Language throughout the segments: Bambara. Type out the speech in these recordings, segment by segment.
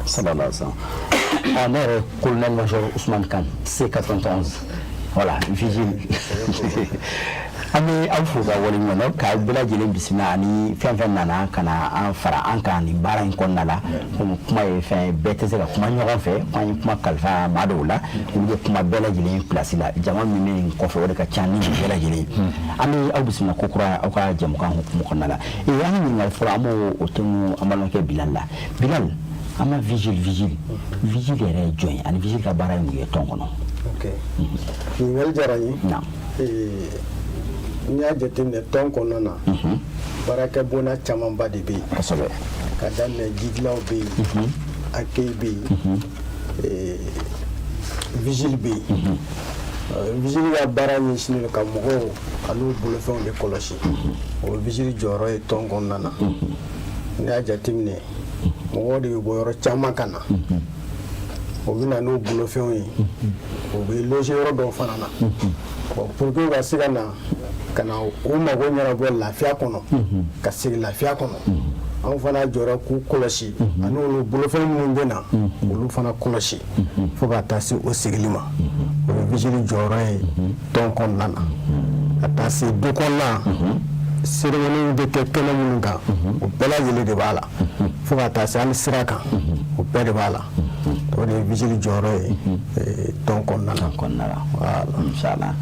Sallallahu alaihi wasallam. Ne yɛrɛ, colonel major Ousmane Kane, C91, voilà, vigile. An bɛ aw fo ka waleɲuman dɔn, k'aw bɛɛ lajɛlen bisimila ani fɛn fɛn nana ka na an fara an kan nin baara in kɔnɔna la. Komi kuma ye fɛn ye, bɛɛ tɛ se ka kuma ɲɔgɔn fɛ, an ye kuma kalifa maa dɔw la, olu bɛ kuma bɛɛ lajɛlen place la. Jama min bɛ nin kɔfɛ, o de ka ca ni nin bɛɛ lajɛlen ye. An bɛ aw bisimila ko kura aw ka jɛmukan hukumu kɔnɔna la. Ee, an ka ɲininkali fɔlɔ, an b'o o tɛnku an balimakɛ Bilal la. Bilal, an ma vigile yɛrɛ ye jɔn ye ani vigile ka baara ye mun ye tɔn kɔnɔ? Ok, ɲininkali diyara n ye. Naam. N'i y'a jateminɛ, tɔn kɔnɔna na, baarakɛ bonda camanba de bɛ yen. Ka daminɛ jidilaw bɛ yen, accueil bɛ yen, vigile bɛ yen. Vigile ka baara ɲɛsinnen don ka mɔgɔw an'u bolofɛnw de kɔlɔsi. O ye vigile jɔyɔrɔ ye tɔn kɔnɔna na. N'i y'a jateminɛ, mɔgɔw de bɛ bɔ yɔrɔ caman ka na, o bɛ na n'u bolofɛnw ye, o bɛ loger yɔrɔ dɔw fana na. Bon, pour que u ka se ka na ka na u mago ɲɛnabɔ lafiya kɔnɔ, ka segin lafiya kɔnɔ, anw fana jɔyɔrɔ k'u kɔlɔsi ani olu bolofɛn minnu bɛ na, olu fana kɔlɔsi fo ka taa se o segili ma. O ye vigile jɔyɔrɔ ye tɔn kɔnɔna na. Ka taa se du kɔnɔna, cérémonie bɛ kɛ kɛnɛ minnu kan, o bɛɛ lajɛlen de b'a la, fo ka taa se hali sira kan, o bɛɛ de b'a la. O de ye vigile jɔyɔrɔ ye tɔn kɔnɔna na. Tɔn kɔnɔna la. Voilà, inshallah.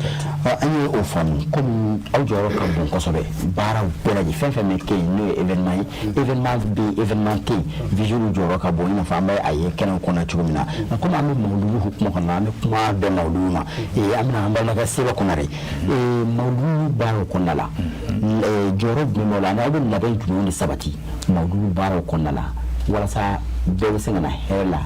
An ye o faamu. Komi aw jɔyɔrɔ ka bon kosɛbɛ baaraw bɛɛ lajɛlen, fɛn fɛn bɛ kɛ yen, n'o ye événement ye, événement bɛ yen, événement tɛ yen, vigile jɔyɔrɔ ka bon, i n'a fɔ an bɛ a ye kɛnɛw kɔnɔ cogo min na. Nka komi an bɛ mawuludu hukumu kɔnɔ, an bɛ kuma bɛn mawuludu ma, an bɛna an balimakɛ Seba Konare. Mawuludu baaraw kɔnɔna la, jɔyɔrɔ jumɛn b'aw la ani aw bɛ labɛn jumɛnw de sabati mawuludu baaraw kɔnɔna la walasa bɛɛ bɛ se ka na hɛrɛ la,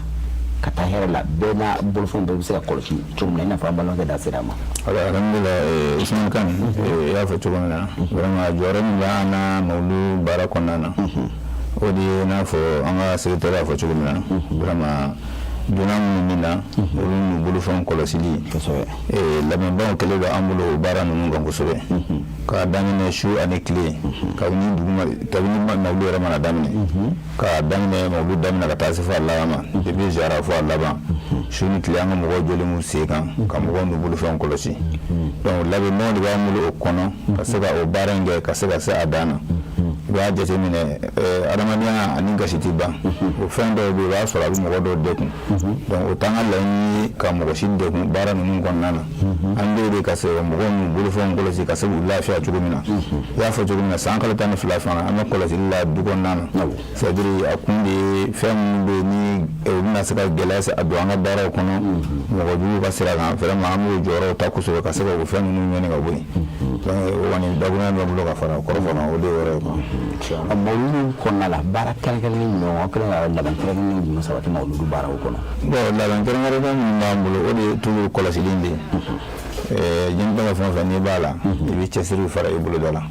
ka taa hɛrɛ la, bɛɛ n'a bolofɛnw bɛɛ bɛ se ka kɔlɔsi cogo min na, i n'a fɔ an balimakɛ da sera a ma? Voilà, alhamdulillah, Usman Kan, i y'a fɔ cogo min na, vraiment jɔyɔrɔ min bɛ an na mawulu baara kɔnɔna na, o de ye i n'a fɔ an ka secrétaire y'a fɔ cogo min na, vraiment donna minnu bɛ na, olu n'u bolofɛnw kɔlɔsili. Labɛnbaw kɛlen don an bolo o baara ninnu kan kosɛbɛ, k'a daminɛ su ani tile, kabini dugu ma, kabini mawulu yɛrɛ mana daminɛ, k'a daminɛ mawulu daminɛ ka taa se fo a laban ma, depuis ziyara fo a laban, su ni tile, an ka mɔgɔw jɔlen b'u sen kan ka mɔgɔw n'u bolofɛnw kɔlɔsi. Donc labɛnbaw de b'an bolo o kɔnɔ ka se ka o baara in kɛ, ka se ka se a dan na. I b'a jateminɛ, adamadenya ani gasi tɛ ban. O fɛn dɔw bɛ yen, i b'a sɔrɔ a bɛ mɔgɔ dɔw degun. Donc o t'an ka laɲini ye ka mɔgɔ si degun baara ninnu kɔnɔna na. An bɛ de ka se ka mɔgɔw n'u bolofɛnw kɔlɔsi, ka se k'u lafiya cogo min na. I y'a fɔ cogo min na, san kalo 12 fana, an bɛ kɔlɔsili la du kɔnɔna na, c'est à dire a kun de ye fɛn minnu bɛ yen ni u bɛna se ka gɛlɛya se a don an ka baaraw kɔnɔ, mɔgɔ jugu ka sira kan. Vraiment, an b'o jɔyɔrɔw ta kosɛbɛ ka se ka o fɛn ninnu ɲɛni ka bɔ yen. Donc o kɔni dakurunya bɛ n bolo ka fara o kɔrɔfɔ kan, o de ye o yɔrɔ ye quoi. Mawuludu kɔnɔna la, baara kɛrɛnkɛrɛnnen jumɛn, aw kɛlen ka labɛn kɛrɛnkɛrɛnnen jumɛn sabati mawuludu baaraw kɔnɔ? Bon, labɛn kɛrɛnkɛrɛnnen minnu b'an bolo, o de ye toujours kɔlɔsili de ye. Diɲɛ fɛn o fɛn, n'i b'a la, i bɛ cɛsiri fara i boloda la.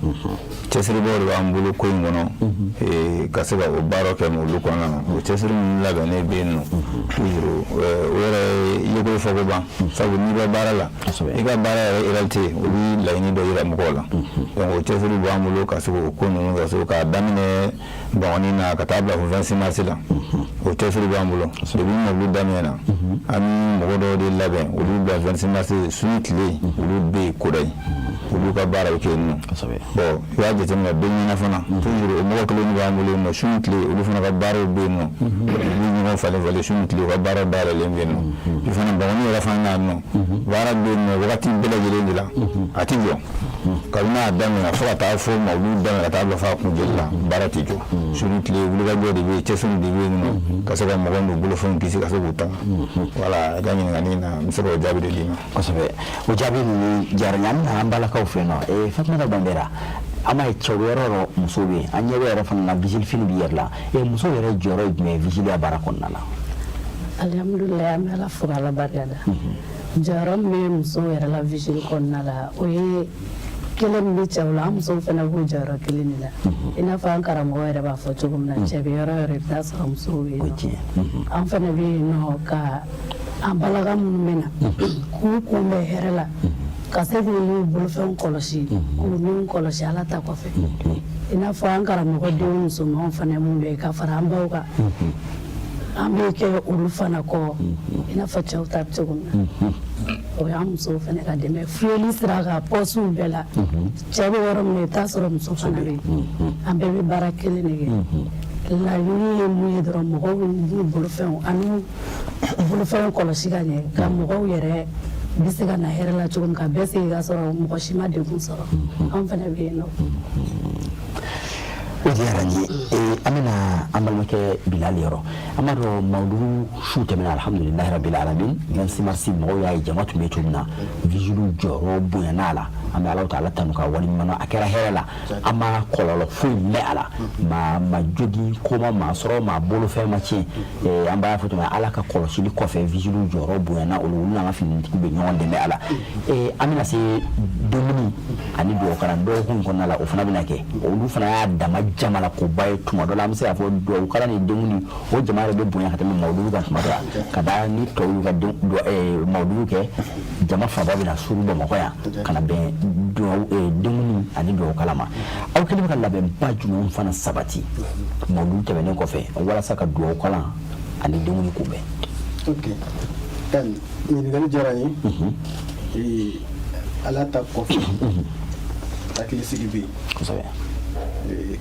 Cɛsiribaw de b'an bolo ko in kɔnɔ ka se ka o baaraw kɛ olu kɔnɔna na. O cɛsiri minnu labɛnnen bɛ yen nɔ toujours, o yɛrɛ ye yeko fɔ ko ban, sabu n'i bɛ baara la, i ka baara yɛrɛ réalité, o bɛ laɲini dɔ yira mɔgɔw la. Donc o cɛsiri b'an bolo ka se k'o ko ninnu ka se k'a daminɛ Bangɔni na ka taa bila fo 26 mars la. O cɛsiri b'an bolo depuis mobili daminɛ na. An bɛ mɔgɔ dɔw de labɛn, olu bila 26 mars, su ni tile, olu bɛ yen Kodayi, olu ka baara bɛ kɛ yen nɔ. Bon, i b'a jateminɛ don ɲɛna fana, toujours o mɔgɔ kelen de b'an bolo yen nɔ su ni tile. Olu fana ka baaraw bɛ yen nɔ, u bɛ ɲɔgɔn falen falen su ni tile, u ka baaraw dayɛlɛlen bɛ yen nɔ. I fana Bangɔni yɛrɛ fana na yan nɔ, baara bɛ yen nɔ wagati bɛɛ lajɛlen de la, a tɛ jɔ. Kabini a daminɛ fo ka taa fo mobili daminɛ ka taa bila fo a kuncɛli la, baara tɛ jɔ. Su ni tile, wulikajɔ de bɛ yen, cɛsiri de bɛ yen nɔ ka se ka mɔgɔw n'u bolofɛnw kisi, ka se k'u tanga. Voilà, i ka ɲininkali in na, n bɛ se k'o jaabi de d'i ma. Kosɛbɛ, o jaabi ninnu diyara n ye. An bɛna an balakaw fɛ yen nɔ. Fatumata Bandera, an b'a ye cɛw bɛ yɔrɔ o yɔrɔ, musow bɛ yen. An ɲɛ bɛ yɛrɛ fana na, vigile fini b'i yɛrɛ la. Musow yɛrɛ jɔyɔrɔ ye jumɛn ye vigile baara kɔnɔna la? Alihamudulilayi, an bɛ Ala fo k'Ala barika da. Jɔyɔrɔ min bɛ musow yɛrɛ la vigile kɔnɔna la, o ye kelen min bɛ cɛw la, an musow fana b'o jɔyɔrɔ kelen de la. I n'a fɔ an karamɔgɔ yɛrɛ b'a fɔ cogo min na, cɛ bɛ yɔrɔ o yɔrɔ, i bɛ taa sɔrɔ musow bɛ yen nɔ. An fana bɛ yen nɔ ka an balaka minnu bɛ na, k'u kunbɛn hɛrɛ la, ka se k'u n'u bolofɛnw kɔlɔsi, k'u n'u kɔlɔsi Ala ta kɔfɛ. I n'a fɔ an karamɔgɔ denw musomanw fana mun bɛ yen ka fara an baw kan. An bɛ kɛ olu fana kɔ i n'a fɔ cɛw ta bɛ cogo min na. O y'an musow fana ka dɛmɛ fuyeli sira kan pɔsiw bɛɛ la. Cɛ bɛ yɔrɔ min na, i bɛ taa sɔrɔ muso fana bɛ yen. An bɛɛ bɛ baara kelen de kɛ. Laɲini ye mun ye dɔrɔn, mɔgɔw n'u bolofɛnw ani bolofɛnw kɔlɔsi ka ɲɛ, ka mɔgɔw yɛrɛ bɛ se ka na hɛrɛ la cogo min, ka bɛɛ segin ka sɔrɔ mɔgɔ si ma degun sɔrɔ. Anw fana bɛ yen nɔ. O diyara n ye. An bɛna an balimakɛ Bilal yɔrɔ. An b'a dɔn mawuludu su tɛmɛna, alhamdulilahi rabil alamin, 26 mars, mɔgɔw y'a ye jama tun bɛ cogo min na, vigile jɔyɔrɔ bonyana a la. An bɛ Alahu taala tanu ka waleɲuman dɔn. A kɛra hɛrɛ la, an ma kɔlɔlɔ foyi mɛn a la, maa ma jogin, ko ma maa sɔrɔ, maa bolofɛn ma tiɲɛ. An b'a fɔ cogo min, Ala ka kɔlɔsili kɔfɛ, vigile jɔyɔrɔ bonyana. Olu n'an ka finitigiw bɛ ɲɔgɔn dɛmɛ a la. An bɛna se dumuni ani duwawukalan dɔgɔkun kɔnɔna la, o fana bɛna kɛ. Olu fana y'a dama jama la koba ye. Tuma dɔ la, an bɛ se k'a fɔ duwawukalan ni denkundi, o jama yɛrɛ bɛ bonya ka tɛmɛ mawuludu kan tuma dɔ la, ka da ni tɔw y'u ka mawuludu kɛ, jama fanba bɛna suru Bamakɔ yan ka na bɛn denkundi ani duwawukalan ma. Aw kɛlen bɛ ka labɛnba jumɛnw fana sabati mawuludu tɛmɛnen kɔfɛ walasa ka duwawukalan ani denkundi kunbɛn? Ok, kan ɲininkali diyara n ye. Ala ta kɔfɛ, hakilisigi bɛ yen.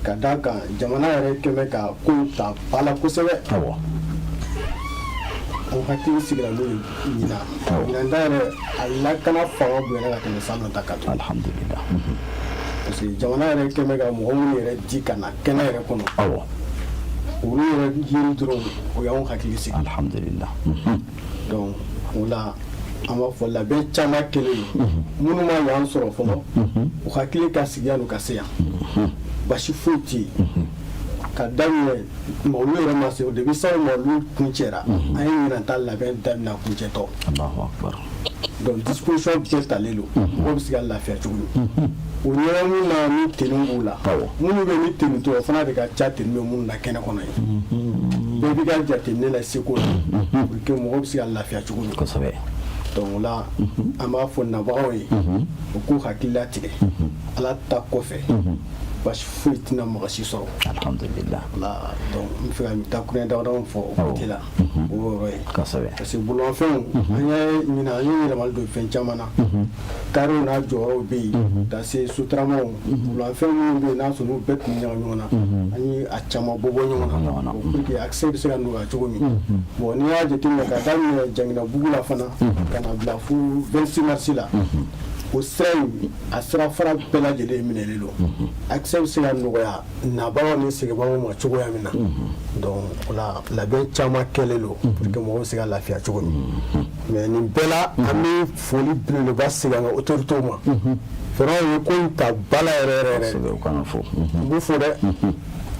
Ka d'a kan jamana yɛrɛ kɛmɛ ka kow ta ba la kosɛbɛ. An hakili sigira n'o ye ɲinan. Ɲinan ta yɛrɛ, a lakana fanga bonyana ka tɛmɛ salon ta kan. Alhamdulillah. Parce que jamana yɛrɛ kɛmɛ ka mɔgɔ minnu yɛrɛ di ka na kɛnɛ yɛrɛ kɔnɔ, olu yɛrɛ yeli dɔrɔn, o y'anw hakili sigi. Alhamdulillah. Donc o la, an b'a fɔ labɛn caman kɛlen don. Minnu ma yan sɔrɔ fɔlɔ, u hakili ka sigi yan, u ka se yan, basi foyi tɛ yen. Ka daminɛ mawulu yɛrɛ ma se, depuis salon mawulu kuncɛra, an ye ɲinan ta labɛn daminɛ a kuncɛtɔ. Allahu akbar. Donc disposition bɛɛ talen don, mɔgɔ bɛ se ka lafiya cogo min. O ɲɛnamini na ni tenue b'u la, minnu bɛ ni tenue tɛ, o fana de ka ca tenue bɛ minnu na kɛnɛ kɔnɔ yen. Bɛɛ b'i ka jateminɛ la seko la pour que mɔgɔ bɛ se ka lafiya cogo min. Donc o la, an b'a fɔ nabagaw ye, u k'u hakili latigɛ. Ala ta kɔfɛ, basi foyi tɛna mɔgɔ si sɔrɔ. Alhamdulillah. Voilà, donc n bɛ fɛ ka dakuruɲɛ damadɔ fɔ o côté la, o y'o yɔrɔ ye. Parce que bolomafɛnw, an ye ɲinan, an ye yɛlɛmali don fɛn caman na. Karew n'a jɔyɔrɔw bɛ yen, ka se sotaramaw, bolomafɛn minnu bɛ yen n'a sɔrɔ n'u bɛɛ tun bɛ ɲagami ɲɔgɔn na, an ye a caman bɔ bɔ ɲɔgɔn na pour que accès bɛ se ka nɔgɔya cogo min. Bon, n'i y'a jateminɛ ka daminɛ Janginabugu la fana ka na bila fo 26 mars la, o sira in, a sira fara bɛɛ lajɛlen minɛlen don. Accès bɛ se ka nɔgɔya nabagaw ni seginbagaw ma cogoya min na. Donc o la, labɛn caman kɛlen don pour que mɔgɔw bɛ se ka lafiya cogo min. Mais nin bɛɛ la, an bɛ foli belebeleba segin an ka autorités ma. Vraiment, u ye ko in ta ba la yɛrɛ yɛrɛ yɛrɛ. U kan ka fo. N b'u fo dɛ,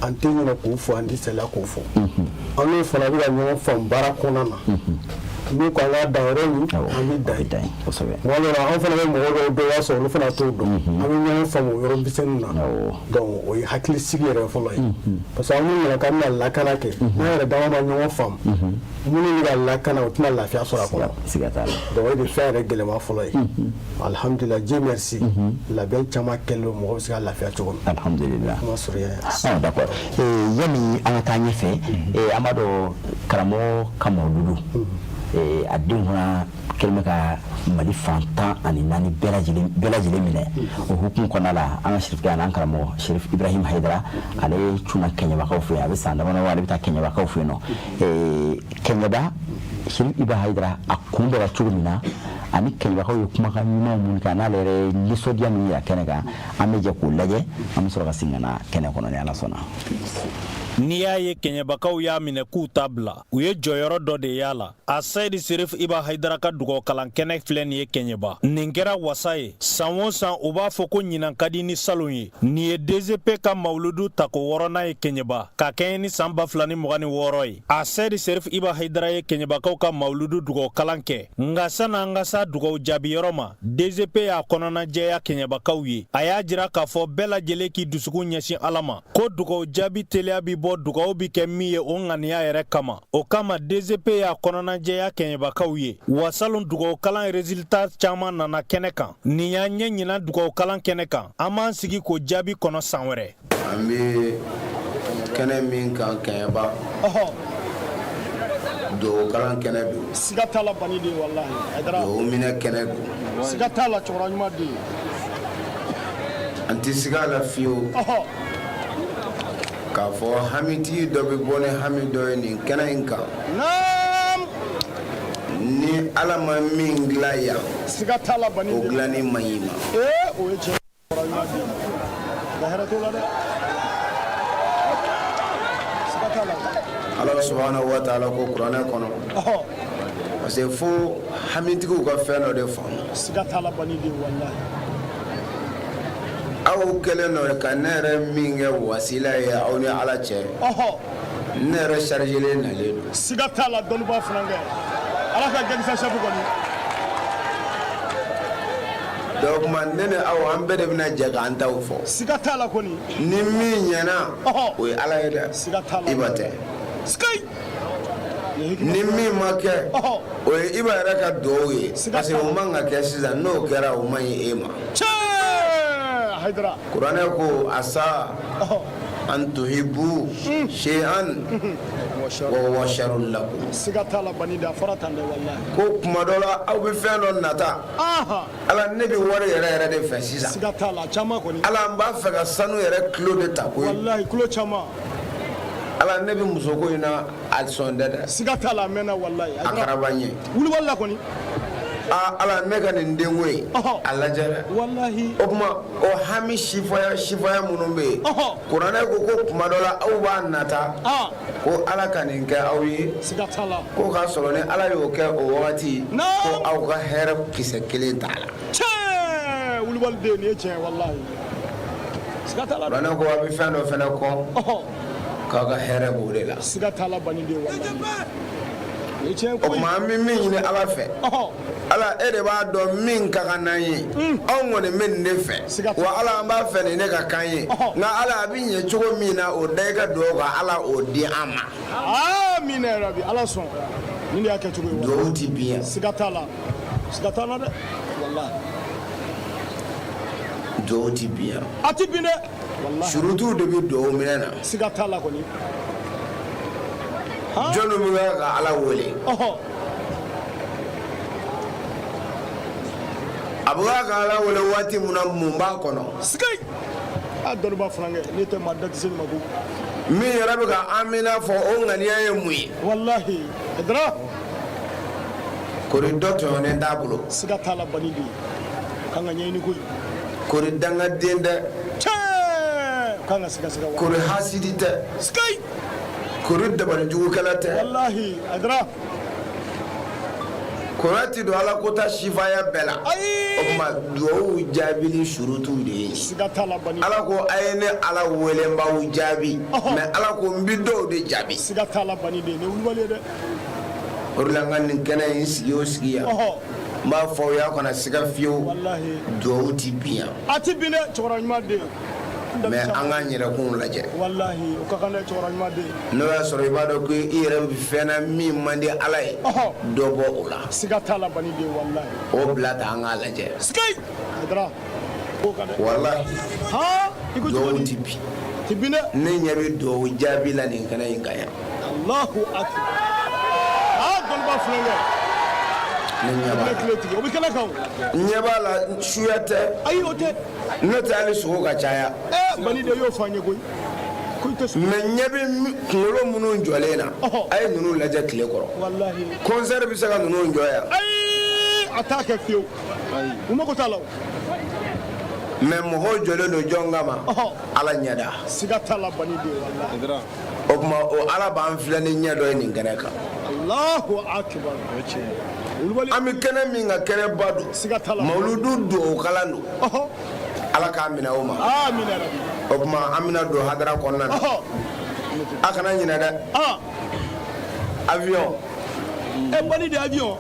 an tɛ ɲinɛ k'u fo, an tɛ saliya k'u fo. An n'u fana bɛ ka ɲɔgɔn faamu baara kɔnɔna na. N'u ko an ka dan yɔrɔ min, an bɛ dan yen. Tuma dɔ la, an fana bɛ mɔgɔ dɔw dɔn, i b'a sɔrɔ olu fana t'o dɔn. An bɛ ɲɔgɔn faamu o yɔrɔ misɛnninw na. Donc o ye hakilisigi yɛrɛ fɔlɔ ye, parce que an minnu nana k'an bɛna lakana kɛ, n'an yɛrɛ dama ma ɲɔgɔn faamu, minnu bɛ ka lakana, u tɛna lafiya sɔrɔ a kɔnɔ. Siga t'a la. Donc o de fɛn yɛrɛ gɛlɛma fɔlɔ ye. Alhamdulilah, Dieu merci, labɛn caman kɛlen don, mɔgɔ bɛ se ka lafiya cogo min. Alhamdulilah. Kuma surunya. Ah, d'accord. Yanni an ka taa ɲɛfɛ, an b'a dɔn karamɔgɔ ka mawuludu, a denw fana kɛlen bɛ ka Mali fan 14 bɛɛ lajɛlen minɛ. O hukumu kɔnɔna la, an ka sirifukɛ ani an karamɔgɔ Sherif Ibrahim Hayidara, ale cunna Kɛɲɛbakaw fɛ yen. A bɛ san damadɔ, ale bɛ taa Kɛɲɛbakaw fɛ yen nɔ. Kɛɲɛba, Sherif Ibrahim Hayidara a kunbɛra cogo min na, ani Kɛɲɛbakaw ye kumakan ɲumanw minnu kɛ, n'ale yɛrɛ ye nisɔndiya min yira kɛnɛ kan, an bɛ jɛ k'o lajɛ. An bɛ sɔrɔ ka segin ka na kɛnɛ kɔnɔ ni Ala sɔnna. N'i y'a ye Kɛɲɛbakaw y'a minɛ k'u ta bila, u ye jɔyɔrɔ dɔ de y'a la. A Seyidi Serif Iba Hayidara ka dugawukalan kɛnɛ filɛ nin ye Kɛɲɛba. Nin kɛra wasa ye. San o san, u b'a fɔ ko ɲinan ka di ni salon ye. Nin ye DGP ka mawuludu tako wɔɔrɔnan ye Kɛɲɛba, ka kɛɲɛ ni san 2026 ye. A Seyidi Serif Iba Hayidara ye Kɛɲɛbakaw ka mawuludu dugawukalan kɛ. Nka san'an ka s'a dugawu jaabiyɔrɔ ma, DGP y'a kɔnɔnajɛya Kɛɲɛbakaw ye. A y'a jira k'a fɔ bɛɛ lajɛlen k'i dusukun ɲɛsin Ala ma, ko dugawu jaabi teliya bi bɔ dugawu bi kɛ min ye, o ŋaniya yɛrɛ kama. O kama, DGP y'a kɔnɔnajɛya Kɛɲɛbakaw ye. Wa salon dugawukalan résultat caman nana kɛnɛ kan. Nin y'an ɲɛ ɲinan dugawukalan kɛnɛ kan. An b'an sigi k'o jaabi kɔnɔ san wɛrɛ. An bɛ kɛnɛ min kan Kɛɲɛba, Dugawu kalan kɛnɛ don. Siga t'a la, bani den, walahi Hayidara. Dugawu minɛ kɛnɛ don. Siga t'a la, cɛkɔrɔba ɲuman den. An tɛ siga a la fiyewu k'a fɔ hamitigi dɔ bɛ bɔ ni hami dɔ ye nin kɛnɛ in kan. Naam. Ni Ala ma min dilan yan, siga t'a la, bani o den, dilanni man ɲi ma. Ee, o ye tiɲɛ, cɛkɔrɔba ɲuman den, nka hɛrɛ t'o la dɛ, siga t'a la. Ala subahanahu wa taala ko kuranɛ kɔnɔ, parce que fo hamitigiw ka fɛn dɔ de faamu. Siga t'a la, bani den, walahi. Aw kɛlen don ka ne yɛrɛ min kɛ wasila ye aw ni Ala cɛ, ne yɛrɛ chargelen nalen don. Siga t'a la, dɔnnibaa funankɛ, Ala ka gɛlisa chef kɔni. Donc kuma ne ni aw, an bɛɛ de bɛna jɛ k'an taw fɔ. Siga t'a la kɔni. Ni min ɲɛna, o ye Ala ye dɛ. Siga t'a la. Iba tɛ. Sikayi. Ni min ma kɛ, o ye Iba yɛrɛ ka duwawu ye, parce que o man ka kɛ sisan. N'o kɛra, o man ɲi e ma. Tiɲɛ, Hayidara. Kuranɛ ko asa an tuhibu shay'an wa huwa sharrun lakum. Siga t'a la, bani da, a fɔra tan dɛ, walahi. Ko kuma dɔ la, aw bɛ fɛn dɔ nata. Ala, ne bɛ wari yɛrɛ yɛrɛ de fɛ sisan. Siga t'a la, caman kɔni. Ala, n b'a fɛ ka sanu yɛrɛ kilo de ta koyi. Walahi, kilo caman. Ala, ne bɛ musoko in na, a sɔn tɛ dɛ. Siga t'a la, a mɛnna, walahi. A kɛra ban ye. Wulibali la kɔni. Aa Ala, ne ka nin denko in, a lajɛ dɛ. Walahi. O tuma, o hami sifaya sifaya minnu bɛ yen, kuranɛ ko ko kuma dɔ la, aw b'a nata ko Ala ka nin kɛ aw ye. Siga t'a la. Ko k'a sɔrɔ ni Ala y'o kɛ o wagati, ko aw ka hɛrɛ kisɛ kelen t'a la. Tiɲɛ, wulibali den, nin ye tiɲɛ, walahi, siga t'a la. Kuranɛ ko a bɛ fɛn dɔ fana kɔn, k'aw ka hɛrɛ b'o de la. Siga t'a la, bani den, walahi, nin ye tiɲɛ. O tuma, an bɛ min ɲini Ala fɛ, Ala, e de b'a dɔn min ka kan n'an ye. Anw kɔni bɛ nin de fɛ wa. Ala, an b'a fɛ nin de ka k'an ye, nka Ala, a bɛ ɲɛ cogo min na, o da i ka dugawu kan, Ala, o di an ma. Amina yarabi, Ala sɔn, nin de y'a kɛcogo ye. Dugawu ti bin yan. Siga t'a la, siga t'a la dɛ, walahi. Dugawu ti bin yan. A ti bin dɛ, walahi. Surutuw de bɛ dugawu minɛ na. Siga t'a la kɔni. Jɔnni bɛ ka Ala wele, a bɛ ka Ala wele waati min na, mun b'a kɔnɔ? Sikayi, a dɔnniba funankɛ, ne tɛ maa da tɛ se nin ma ko. Min yɛrɛ bɛ ka amina fɔ, o ŋaniya ye mun ye? Walahi Hayidara. Kori dɔ tɔɲɔnen t'a bolo. Siga t'a la, bani den kan ka ɲɛɲini koyi. Kori dangaden tɛ. Tiɲɛ, kan ka siga siga. Kori hasidi tɛ. Sikayi. Kori dabalijugukɛla tɛ. Walahi Hayidara. Kori ti don Ala kota sifaya bɛɛ la. Ayi. O tuma, duwawu jaabili surutuw de ye. Siga t'a la, bani. Ala ko a ye ne Ala wele, n b'aw jaabi, mais Ala ko n bi dɔw de jaabi. Siga t'a la, bani den, nin ye wulibali ye dɛ. O de la, n ka nin kɛnɛ in sigi o sigi yan, n b'a fɔ aw ye, aw kana siga fiyewu. Walahi. Duwawu ti bin yan. A ti bin dɛ, cɛkɔrɔba ɲuman den. Mais an k'an yɛrɛkunw lajɛ. Walahi, o ka kan dɛ, cɛkɔrɔba ɲuman den. N'o y'a sɔrɔ i b'a dɔn ko i yɛrɛ bɛ fɛn na min man di Ala ye, dɔ bɔ o la. Siga t'a la, bani den, walahi. O bila ta, an k'a lajɛ. Sikayi Hayidara, o ka dɛ. Walahi. Han, i ko cogo Duwawu di? ti bin. Ti bin dɛ. Ne ɲɛ bɛ duwawu jaabi la nin kɛnɛ in kan yan. Allahu akbar, aa dɔnniba funankɛ. Ne ɲɛ b'a Ne la. tile tigi, o bɛ kɛnɛ kan o. N ɲɛ b'a la, suya tɛ. Ayi, o tɛ. N'o tɛ, hali sogo ka caya. Ee, bani de y'o fɔ an ye koyi, ko i tɛ sogo. Mais ɲɛ bɛ kunkolo minnu jɔlen na, a ye ninnu lajɛ tile kɔrɔ. Walahi. Concert bɛ se ka ninnu jɔ yan? Ayi, a t'a kɛ fiyewu, u mago t'a la o. Mais mɔgɔw jɔlen don jɔn kama? Ala ɲɛda. Siga t'a la, bani den, walahi. O tuma, o Ala b'an filɛ ni ɲɛ dɔ ye nin kɛnɛ kan. Allahu akbar, wulibali. An bɛ kɛnɛ min kan, kɛnɛba don. Siga t'a la. Mawuludu duwawu kalan don. Ala k'a minɛ o ma. Amina yarabi. O tuma, an bɛna don hadara kɔnɔna na. A kana ɲinɛ dɛ. Avion. Ɛ, bani de, avion.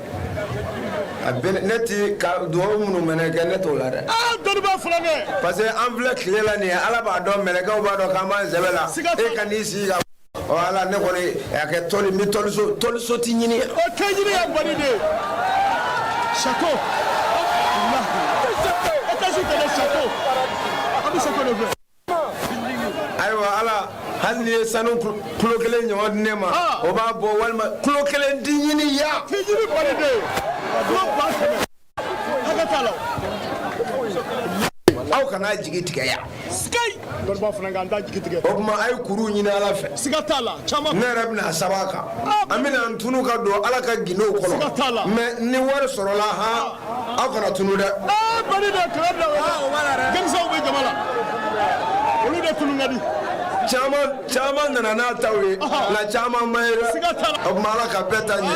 A bɛ ne ti ka duwawu minnu mɛnɛ kɛ, ne t'o la dɛ. Aa, dɔnniba funankɛ. Parce que an filɛ tile la nin ye, Ala b'a dɔn, mɛlɛkɛw b'a dɔn k'an b'an sɛbɛ la. Siga t'a E ka n'i sigi ka ɔ Ala, ne kɔni a kɛ tɔli, n bɛ tɔliso, tɔliso ti ɲini yan. O tɛ ɲini yan, bani de, château, walahi, étage tɛ dɛ, château, an bɛ château de fɛ. Ayiwa Ala. Hali n'i ye sanu kulo kelen ɲɔgɔn di ne ma, o b'a bɔ, walima kulo kelen di ɲini yan. Ti ɲini baliden kulo 100 000, hakɛ t'a la. Aw kana jigi tigɛ yan. Sikei, dɔnnibaa fana kan, an t'a jigi tigɛ. O tuma a ye kuruw ɲini Ala fɛ. Siga t'a la, caman. Ne yɛrɛ bɛna saba kan, an bɛna an tunu ka don Ala ka gindow Siga t'a la. kɔnɔ. Mais ni wari sɔrɔla han, aw kana tunu dɛ. Aa baliden, kana bila o la, denmisɛnw bɛ jama la, olu de tunu ka di. Caman caman nana n'a taw ye, nka caman ma ye dɛ. Siga t'a la. O tuma Ala ka bɛɛ ta ɲɛ.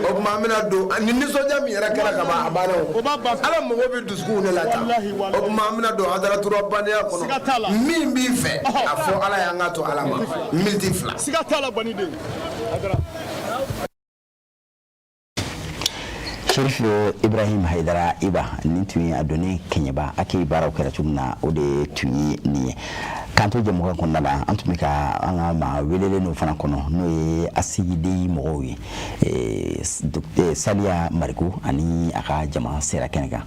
O tuma an bɛna don ni nisɔndiya min yɛrɛ kɛra ka ban, a banna o. O b'a ban. Ala mago bɛ dusukunw de la tan. Walahi, walahi. O tuma an bɛna don hadaraturabaniya Siga t'a la. kɔnɔ. Min b'i fɛ, a fɔ Ala ye, an k'a to Ala ma miniti 2. Siga t'a la, baniden Hayidara. Sherif Ibrahim Haidara Iba, nin tun ye a donnen Kɛɲɛba a baaraw kɛra cogo min na, o de tun ye nin ye. K'an to jɛmukan kɔnɔna la, an tun bɛ ka an ka maa welelen dɔ fana kɔnɔ, n'o ye ACID mɔgɔw ye, Saliya Mariko ani a ka jama sera kɛnɛ kan.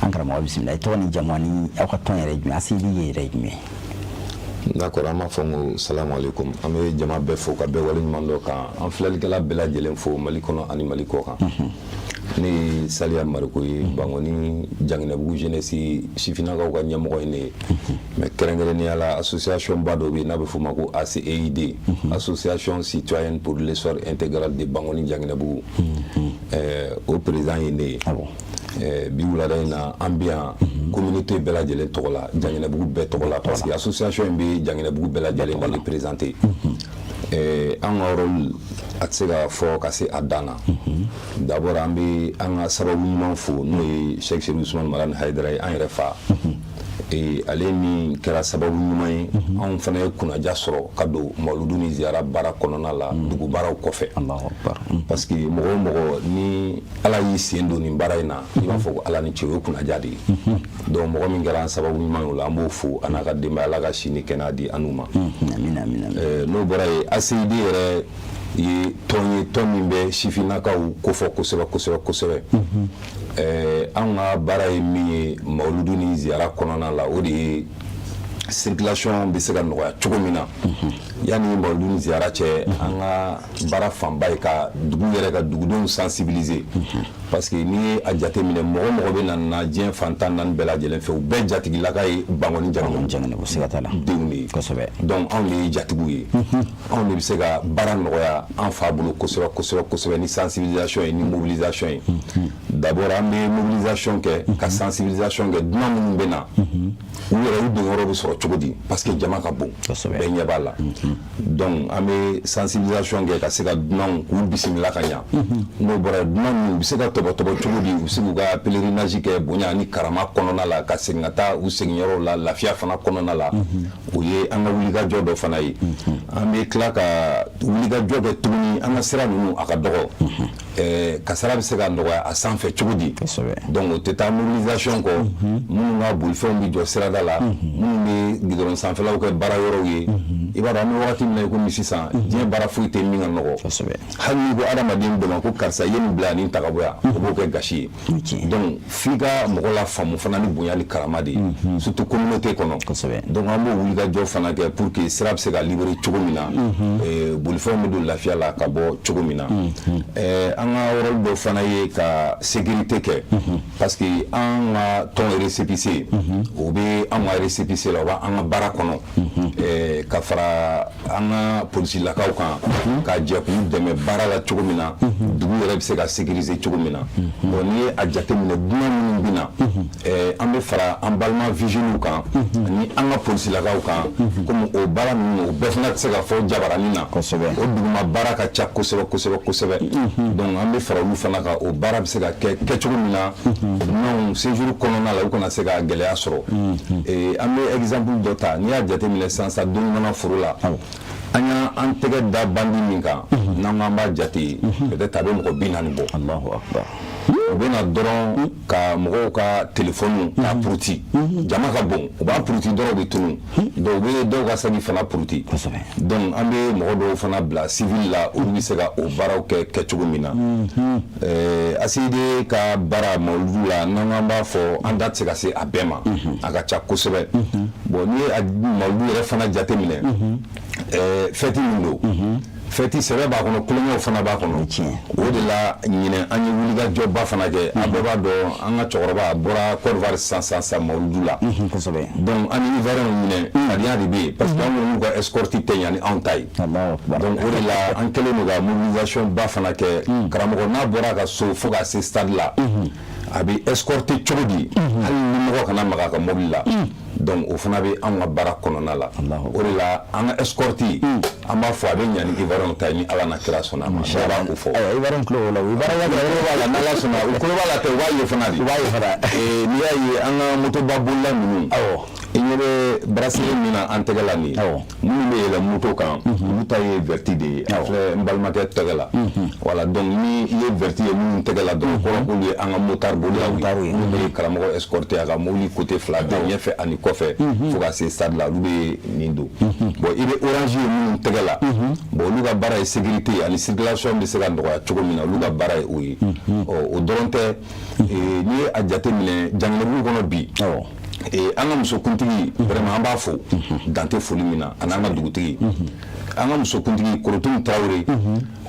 An karamɔgɔ, bisimila. I tɔgɔ ni jamu ani aw ka tɔn yɛrɛ ye jumɛn? ACID yɛrɛ ye jumɛn ye? D'accord, an b'a fɔ n ko salamu aleykum. An bɛ jama bɛɛ fo ka bɛɛ waleɲuman dɔn, kan an filɛlikɛla bɛɛ lajɛlen fo Mali kɔnɔ ani Mali kɔ kan. Ne ye Saliya Mariko ye, Bankoni Janginɛbugu jeunesse sifinnakaw ka ɲɛmɔgɔ ye ne ye. Mais kɛrɛnkɛrɛnnenya la, association ba dɔ bɛ yen n'a bɛ f'o ma ko ACEID, Association citoyenne pour l'essor intégral de Bankoni Janginɛbugu, o président ye ne ye. Ah bon. Bi wulada in na, an bɛ yan communauté bɛɛ lajɛlen tɔgɔ la, Janginɛbugu bɛɛ tɔgɔ la, parce que association in bɛ Janginɛbugu bɛɛ lajɛlen de représenter. An ka rôle, a tɛ se ka fɔ ka se a dan na. D'abord, an bɛ an ka sababu ɲuman fo, n'o ye Cheikh Chérif Ousmane Madani Hayidara ye, an yɛrɛ fa. Ale min kɛra sababu ɲuman ye, anw fana ye kunnaja sɔrɔ ka don mawuludu ni ziyara baara kɔnɔna la, dugu baaraw kɔfɛ. Allahu akbar. Parce que mɔgɔ o mɔgɔ ni Ala y'i sen don nin baara in na, i b'a fɔ ko Ala ni ce, o ye kunnaja de ye. Donc mɔgɔ min kɛra an sababu ɲuman ye o la, an b'o fo, a n'a ka denbaya, Ala ka si ni kɛnɛya di an n'u ma. Amina, amina. N'o bɔra yen, ACID yɛrɛ ye tɔn ye, tɔn min bɛ sifinnakaw kofɔ kosɛbɛ kosɛbɛ kosɛbɛ. Anw ka baara ye min ye mawuludu ni ziyara kɔnɔna la, o de ye circulation bɛ se ka nɔgɔya cogo min na yanni mawuludu ni ziyara cɛ. An ka baara fanba ye ka dugu yɛrɛ ka dugudenw sensibiliser, parce que n'i ye a jateminɛ, mɔgɔ mɔgɔ bɛ na na diɲɛ fan 14 bɛɛ lajɛlen fɛ, u bɛɛ jatigilaka ye Bankoni Janginɛbugu, siga t'a la. denw de ye. Donc anw de ye jatigiw ye, anw de bɛ se ka baara nɔgɔya an fa bolo kosɛbɛ kosɛbɛ kosɛbɛ ni sensibilisation ye, ni mobilisation ye. D'abord, an bɛ mobilisation kɛ ka sensibilisation kɛ, dunan minnu bɛ na, u yɛrɛ u donyɔrɔ bɛ sɔrɔ cogo di, parce que jama ka bon, bɛɛ ɲɛ b'a la. Donc an bɛ sensibilisation kɛ ka se ka dunanw k'u bisimila ka ɲa. N'o bɔra yen, dunan ninnu u bɛ se ka tɔbɔtɔbɔ cogo di, u bɛ se k'u ka pèlerinage kɛ bonya ni karama kɔnɔna la, ka segin ka taa u seginyɔrɔw la lafiya fana kɔnɔna la. O ye an ka wulikajɔ dɔ fana ye. An bɛ tila ka wulikajɔ kɛ tuguni, an ka sira ninnu a ka dɔgɔ, kasara bɛ se ka nɔgɔya a sanfɛ cogo di. Donc o tɛ taa mobilisation kɔ. Minnu ka bolifɛnw bɛ jɔ sirada la, minnu bɛ goudron sanfɛlaw kɛ baara yɔrɔw ye, i b'a dɔn an bɛ wagati min na i komi sisan, diɲɛ baara foyi tɛ min ka nɔgɔ. Hali n'i ko adamaden dɔ ma ko karisa, i ye nin bila nin ta ka bɔ yan, o b'o kɛ gasi ye. Donc f'i ka mɔgɔ la faamu fana ni bonya ni karama de ye, surtout communauté kɔnɔ. Donc an b'o wulikajɔ fana kɛ pour que sira bɛ se ka libérer cogo min na, bolifɛnw bɛ don lafiya la ka bɔ cogo min na. An ka rôle dɔ fana ye ka sécurité kɛ, parce que an ka tɔn récépissé, o bɛ an ka récépissé la, o b'an ka baara kɔnɔ, ka fara an ka polisilakaw kan, ka jɛ k'u dɛmɛ baara la cogo min na, dugu yɛrɛ bɛ se ka sécuriser cogo min na. Bon, n'i ye a jateminɛ, dunan minnu bɛ na, an bɛ fara an balima vigiliw kan ani an ka polisilakaw kan, komi o baara ninnu, o bɛɛ fana tɛ se ka fɔ jabaranin na, o duguma baara ka ca kosɛbɛ kosɛbɛ kosɛbɛ. Donc an bɛ fara olu fana kan, o baara bɛ se ka kɛ kɛcogo min na, dunanw séjour kɔnɔna la, u kana se ka gɛlɛya sɔrɔ. An bɛ exemple dɔ ta. N'i y'a jateminɛ sisan sa, don ɲuman foro la, an y'an tɛgɛ da bandi min kan, n'an ko an b'a jate, peut-être a bɛ mɔgɔ 40 bɔ. Allahu akbar. U bɛ na dɔrɔn ka mɔgɔw ka téléphone k'a puruti, jama ka bon, u b'a puruti dɔrɔn, u bɛ tunun. Donc u bɛ dɔw ka saki fana puruti. Donc an bɛ mɔgɔ dɔw fana bila civil la, olu bɛ se ka o baaraw kɛ kɛcogo min na. ACID ka baara mawuludu la, n'an k'an b'a fɔ, an da tɛ se ka se a bɛɛ ma, a ka ca kosɛbɛ. Bon, n'i ye mawuludu yɛrɛ fana jateminɛ, Fɛti min don, fɛti sɛbɛ b'a kɔnɔ, tulonkɛw fana b'a kɔnɔ. O de la ɲinɛ an ye wulikajɔba fana kɛ. A bɛɛ b'a dɔn, an ka cɛkɔrɔba a bɔra Côte d'Ivoire sisan sisan sisan mawuludu la. Donc an ni Ivoirienw ɲinɛ fadenya de bɛ yen, parce que an kɔni ka escorte tɛ ɲa ni anw ta ye. Donc o de la an kɛlen don ka mobilisation ba fana kɛ. Karamɔgɔ n'a bɔra a ka so fo ka se stade la, a bɛ escorter cogo di, hali ni mɔgɔ kana maga a ka mobili la? Donc o fana bɛ anw ka baara kɔnɔna la. O de la an ka escorte, an b'a fɔ a bɛ ɲa ni Ivoirienw ta ye, ni Ala na kira sɔnna a ma. Bɛɛ b'a ko fɔ. Ayiwa, Ivoirienw tulo b'o la, u b'a b'a la, n'Ala sɔnna. U tulo b'a la tɛ, u b'a ye fana de. U b'a ye fana. N'i y'a ye an ka motoba bolila ninnu, i ɲɛ bɛ bracelet min na an tɛgɛ la nin ye, minnu bɛ yɛlɛn moto kan, olu ta ye vert de ye. A filɛ n balimakɛ tɛgɛ la. Voilà, donc ni i ye vert ye minnu tɛgɛ la dɔrɔn, kɔrɔ k'olu ye an ka motard bolilaw ye, minnu bɛ karamɔgɔ escorter a ka mobili côté fila bɛɛ, ɲɛfɛ ani kɔfɛ, fo ka se stade la, olu bɛ nin don. Bon, i bɛ orange ye minnu tɛgɛ la, bon, olu ka baara ye sécurité ani circulation bɛ se ka nɔgɔya cogo min na, olu ka baara ye o ye. Ɔ, o dɔrɔn tɛ. N'i ye a jateminɛ Janginɛbugu kɔnɔ bi, an ka musokuntigi, vraiment an b'a fo dan tɛ foli min na, ani an ka dugutigi. An ka musokuntigi Korotumu Tarawele,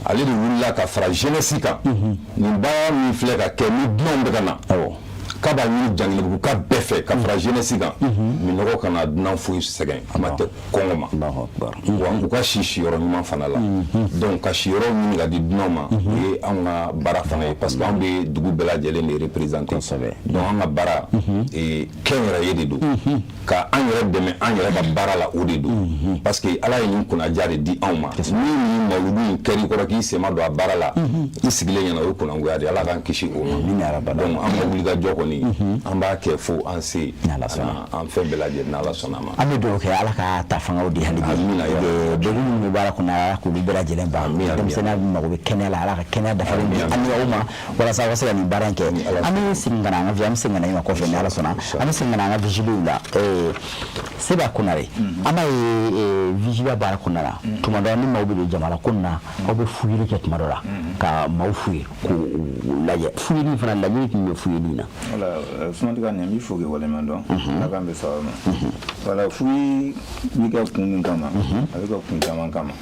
ale de wulila ka fara jeunesse kan. Nin baara min filɛ ka kɛ ni dunanw bɛ ka na, k'a b'a ɲini Janginɛbugu ka bɛɛ fɛ ka fara jeunesse kan, minɔgɔ kana dunan foyi sɛgɛn, a ma tɛ kɔngɔ ma, wa u ka si siyɔrɔ ɲuman fana la. Donc ka siyɔrɔ ɲini ka di dunanw ma, o ye anw ka baara fana ye, parce que anw bɛ dugu bɛɛ lajɛlen de représenter. Donc an ka baara kɛnyɛrɛye de don, ka an yɛrɛ dɛmɛ an yɛrɛ ka baara la, o de don, parce que Ala ye nin kunnaja de di anw ma. Ni nin mawuludu in kɛr'i kɔrɔ k'i sen ma don a baara la, i sigilen ɲɛna, o ye kunnangoya de ye. Ala k'an kisi o ma. Donc an ka wulikajɔ kɔni, an b'a kɛ fo an se an fɛn bɛɛ lajɛlen, n'Ala sɔnna a ma. An bɛ dugawu kɛ, Ala ka ta fangaw di hali bi. Degun minnu bɛ baara kɔnɔ, Ala k'olu bɛɛ lajɛlen ban. Denmisɛnninya mago bɛ kɛnɛya la, Ala ka kɛnɛya dafalen di an ni aw ma walasa aw ka se ka nin baara in kɛ. An bɛ segin ka na an ka, an bɛ segin ka na i ma kɔfɛ ni Ala sɔnna. An bɛ segin ka na an ka vigiliw la. Seba Konare, an b'a ye vigiliya baara kɔnɔna la, tuma dɔ ni maaw bɛ don jamana ko na, aw bɛ fuyeli kɛ tuma dɔ la ka maaw fuye k'u lajɛ. Fuyeli fana, laɲini tun bɛ fuyeli in na? Voilà, Sumantiga, nin n b'i fo k'i waleɲuman dɔn. Ala k'an bɛ sababu ma. Voilà, fuyi bɛ kɛ kun min kama, a bɛ kɛ kun caman kama.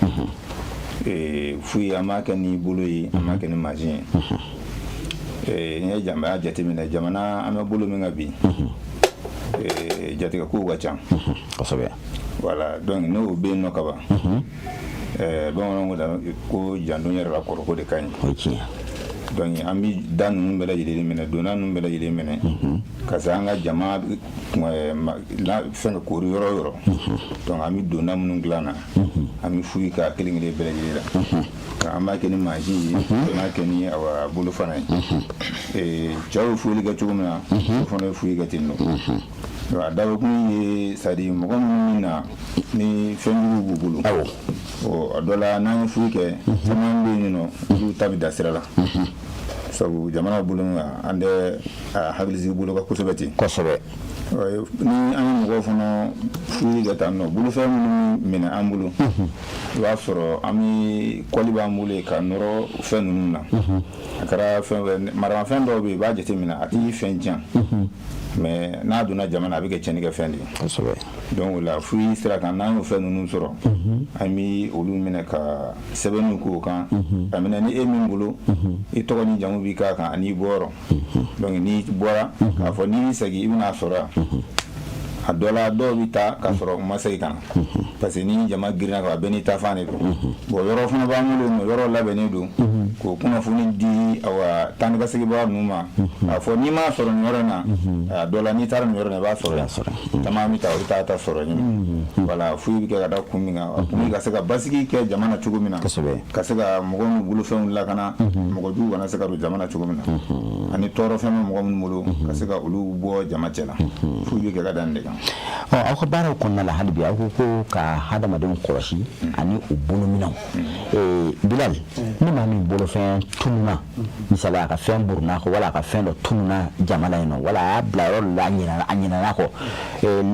Fuyi, an b'a kɛ ni bolo ye, an b'a kɛ ni mansin ye. N'i ye jamana jateminɛ, jamana an bɛ bolo min kan bi, jatigɛ kow ka ca kosɛbɛ. Voilà, donc n'o bɛ yen nɔ ka ban, bamananw ko janto yɛrɛ la kɔrɔ ko de ka ɲi. O ye tiɲɛ. Donc an bɛ da ninnu bɛɛ lajɛlen minɛ, donna ninnu bɛɛ lajɛlen minɛ, ka se an ka jama fɛn koori yɔrɔ o yɔrɔ. Donc an bɛ donna minnu dilan na, an bɛ fuyi k'a kelen kelen bɛɛ lajɛlen la. An b'a kɛ ni mansin ye, an b'a kɛ ni awa bolo fana ye. Cɛw bɛ fuyeli kɛ cogo min na, o fana bɛ fuyi kɛ ten nɔ. A dabɔkun ye, c'est à dire mɔgɔ minnu bɛ na ni fɛn jugu b'u bolo, a dɔ la n'an ye fuyi kɛ, caman bɛ yen nɔ, olu ta bɛ da sira la, sabu jamana bolo an tɛ hakilisigi bolo kan kosɛbɛ ten. Kosɛbɛ. Ni an ye mɔgɔw fana fuyeli kɛ tan nɔ, bolofɛn minnu minɛ an bolo, i b'a sɔrɔ an bɛ kɔli b'an bolo yen ka nɔrɔ fɛn ninnu na. A kɛra fɛn fɛn, maramafɛn dɔw bɛ yen, i b'a jateminɛ, a t'i fɛn tiɲɛ, mais n'a donna jama na, a bɛ kɛ tiɲɛni kɛ fɛn de ye. Kosɛbɛ. Donc o la fuyi sira kan, n'an y'o fɛn ninnu sɔrɔ, an bɛ olu minɛ ka sɛbɛnniw k'o kan, a minɛ ni e min bolo, i tɔgɔ ni jamu b'i k'a kan ani i bɔyɔrɔ. Donc n'i bɔra k'a fɔ n'i segin, i bɛna sɔrɔ yan. A dɔ la, dɔw bɛ taa k'a sɔrɔ u ma segin ka na, parce que ni jama girinna ka ban, bɛɛ n'i ta fan de don. Bon, yɔrɔ fana b'an bolo yen nɔ, yɔrɔ labɛnnen don k'o kunnafoni di awa taa ni ka seginbaga ninnu ma, k'a fɔ n'i m'a sɔrɔ nin yɔrɔ in na, a dɔ la n'i taara nin yɔrɔ in na, i b'a sɔrɔ yen. Caman bɛ taa, o bɛ taa ta sɔrɔ yen. Voilà, fuyi bɛ kɛ ka da kun min kan, a kun bɛ ka se ka basigi kɛ jama na cogo min na, ka se ka mɔgɔw n'u bolofɛnw lakana, mɔgɔ jugu kana se ka don jama na cogo min na, ani tɔɔrɔfɛn bɛ mɔgɔ minnu bolo, ka se ka olu bɔ jama cɛ la. Fuyi bɛ kɛ ka da nin de kan. Ɔ, aw ka baaraw kɔnɔna la hali bi, aw ko ko ka hadamadenw kɔlɔsi ani u bolominɛnw. Bilal, ni maa min bolofɛn tununa, misali a ka fɛn burunna kɔ, wala a ka fɛn dɔ tununa jama la yen nɔ, wala a y'a bila yɔrɔ dɔ la, a ɲinɛna kɔ,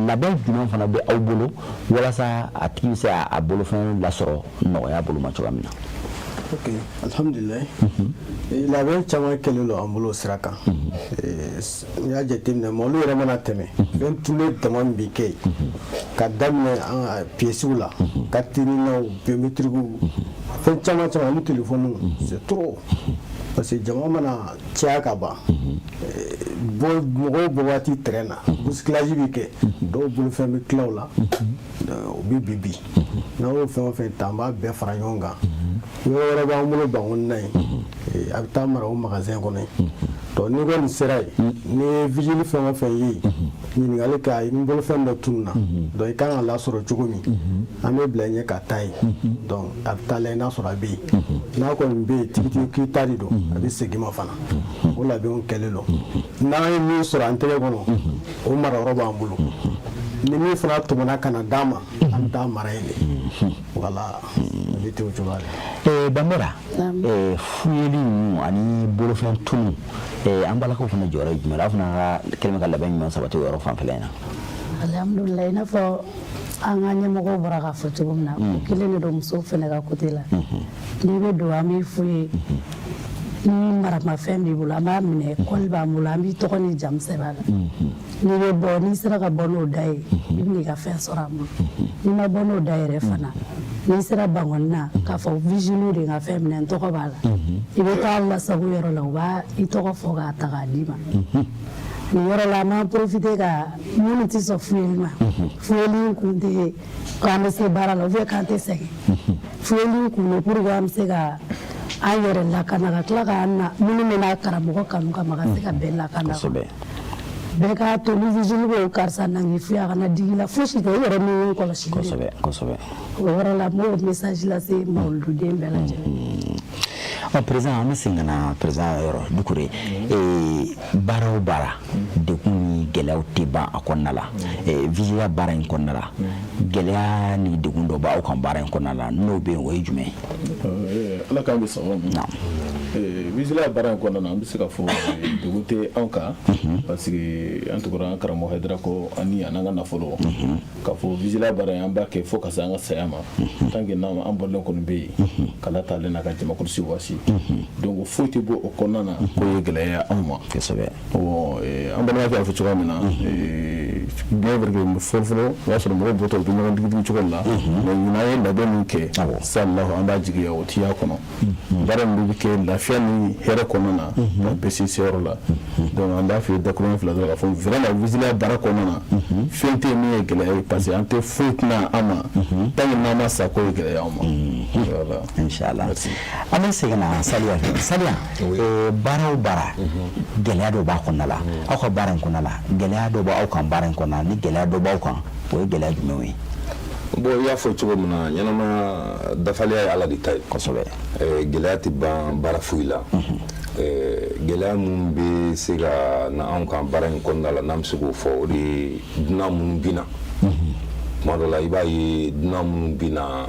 labɛn jumɛn fana bɛ aw bolo walasa a tigi bɛ se a bolofɛn lasɔrɔ nɔgɔya bolo ma cogoya min na? Ok, alhamdulilayi. Labɛn caman kɛlen don an bolo o sira kan. N'i y'a jateminɛ, mɔlu yɛrɛ mana tɛmɛ, fɛn tunnen dama min bɛ kɛ yen, ka daminɛ an ka pièces la, carte NINAw, biométriques, fɛn caman caman ani téléphone, c'est trop, parce que jama mana caya ka ban, bɔ mɔgɔw bɔ waati terrain na, bousculage bɛ kɛ, dɔw bolofɛn bɛ tila o la, o bɛ bi bi n'an y'o fɛn o fɛn ta, an b'a bɛɛ fara ɲɔgɔn kan. Yɔrɔ wɛrɛ b'an bolo Bankoni na yen, a bɛ taa mara o magasin kɔnɔ yen. Donc n'i kɔni sera yen, n'i ye vigile fɛn o fɛn ye, ɲininkali kɛ, a n bolofɛn dɔ tununna, donc i kan ka lasɔrɔ cogo min, an bɛ bila ɲɛ ka taa yen. Donc a bɛ taa lajɛ n'a sɔrɔ a bɛ yen. N'a kɔni bɛ yen tigitigi k'i ta de don, a bɛ segin ma fana. O labɛnw kɛlen don. N'an ye min sɔrɔ an tɛgɛ kɔnɔ, o marayɔrɔ b'an bolo. Ni min fana tɔmɔna ka na d'an ma, an bɛ taa mara yen de. Voilà, a bɛ ten o cogoya la. Banbera, fuyeli ninnu ani bolofɛn tunu, an balakaw fana jɔyɔrɔ ye jumɛn ye? Aw fana ka kɛlen bɛ ka labɛn jumɛn sabati o yɔrɔ fanfɛla in na? Alhamdulilayi, i n'a fɔ an ka ɲɛmɔgɔw bɔra k'a fɔ cogo min na, o kelen de don musow fana ka côté la. N'i bɛ don, an b'i f'u ye, ni maramafɛn b'i bolo, an b'a minɛ, kɔli b'an bolo, an b'i tɔgɔ ni jamu sɛbɛn a la. N'i bɛ bɔ, n'i sera ka bɔ n'o da ye, i bɛ n'i ka fɛn sɔrɔ an bolo. N'i ma bɔ n'o da yɛrɛ fana, n'i sera Bankoni na k'a fɔ vigile de ka fɛn minɛ, n tɔgɔ b'a la, i bɛ taa lasago yɔrɔ la, u b'a i tɔgɔ fɔ k'a ta k'a d'i ma. Nin yɔrɔ la, an b'an profiter ka minnu tɛ sɔn fuyeli ma. Fuyeli kun tɛ k'an bɛ se baara la ou bien k'an tɛ sɛgɛn. Fuyeli kun don pour que an bɛ se ka an yɛrɛ lakana, ka tila k'an na minnu bɛ n'a karamɔgɔ kanu kama, ka se ka bɛɛ lakana. Bɛɛ k'a to ni vigile ko karisa na k'i fuye, a kana digi la, fosi tɛ, i yɛrɛ min kɔlɔsi. Kosɛbɛ kosɛbɛ. O yɔrɔ la, n b'o message lase mawulududen bɛɛ lajɛlen. Ɔ, président, an bɛ segin ka na président yɔrɔ Dukure. Baara o baara, degun ni gɛlɛyaw tɛ ban a kɔnɔna la. Vigilia baara in kɔnɔna la, gɛlɛya ni degun dɔ b'aw kan baara in kɔnɔna la? N'o bɛ yen, o ye jumɛn ye? Ala k'an bɛ sɔgɔma. Vigilia baara in kɔnɔna na, an bɛ se ka fɔ degun tɛ anw kan, parce que an tugura an karamɔgɔ Hayidara kɔ, ani a n'an ka nafolo, k'a fɔ vigilia baara in, an b'a kɛ fo ka se an ka saya ma. Tant que n'an an balolen kɔni bɛ yen, kala t'ale n'a ka jamakulusi wasi. Donc foyi tɛ bɔ o kɔnɔna na k'o ye gɛlɛya ye anw ma. Bon, an balimakɛ y'a fɔ cogoya min na, bien vrai que fɔlɔ fɔlɔ, o y'a sɔrɔ mɔgɔw bɔtɔ, u bɛ ɲɔgɔn digi digi cogo min na, mais ɲinan, an ye labɛn min kɛ salahu, an b'a jigiya o ti y'a kɔnɔ. Baara min bɛ kɛ lafiya ni hɛrɛ kɔnɔna na, ka bɛɛ se seyɔrɔ la. Donc an b'a f'i ye dakuruɲɛ fila dɔrɔn, k'a fɔ vraiment vigilia baara kɔnɔna na, fɛn tɛ yen min ye gɛlɛya ye, parce que an tɛ foyi tɛna an ma tant que n'an ma sa k'o ye gɛlɛya anw ma. Voilà. Inshallah. An bɛ segin na Saliya fɛ. Saliya, baara o baara, gɛlɛya dɔ b'a kɔnɔna la. Aw ka baara in kɔnɔna la, gɛlɛya dɔ b'aw kan baara in kɔnɔna la? Ni gɛlɛya dɔ b'aw kan, o ye gɛlɛya jumɛnw ye? Bon, i y'a fɔ cogo min na, ɲɛnamaya dafalenya ye Ala de ta ye. Gɛlɛya tɛ ban baara foyi la. Gɛlɛya minnu bɛ se ka na anw kan baara in kɔnɔna la, n'an bɛ se k'o fɔ, o de ye dunan minnu bɛ na. Tuma dɔ la, i b'a ye dunan minnu bɛ na,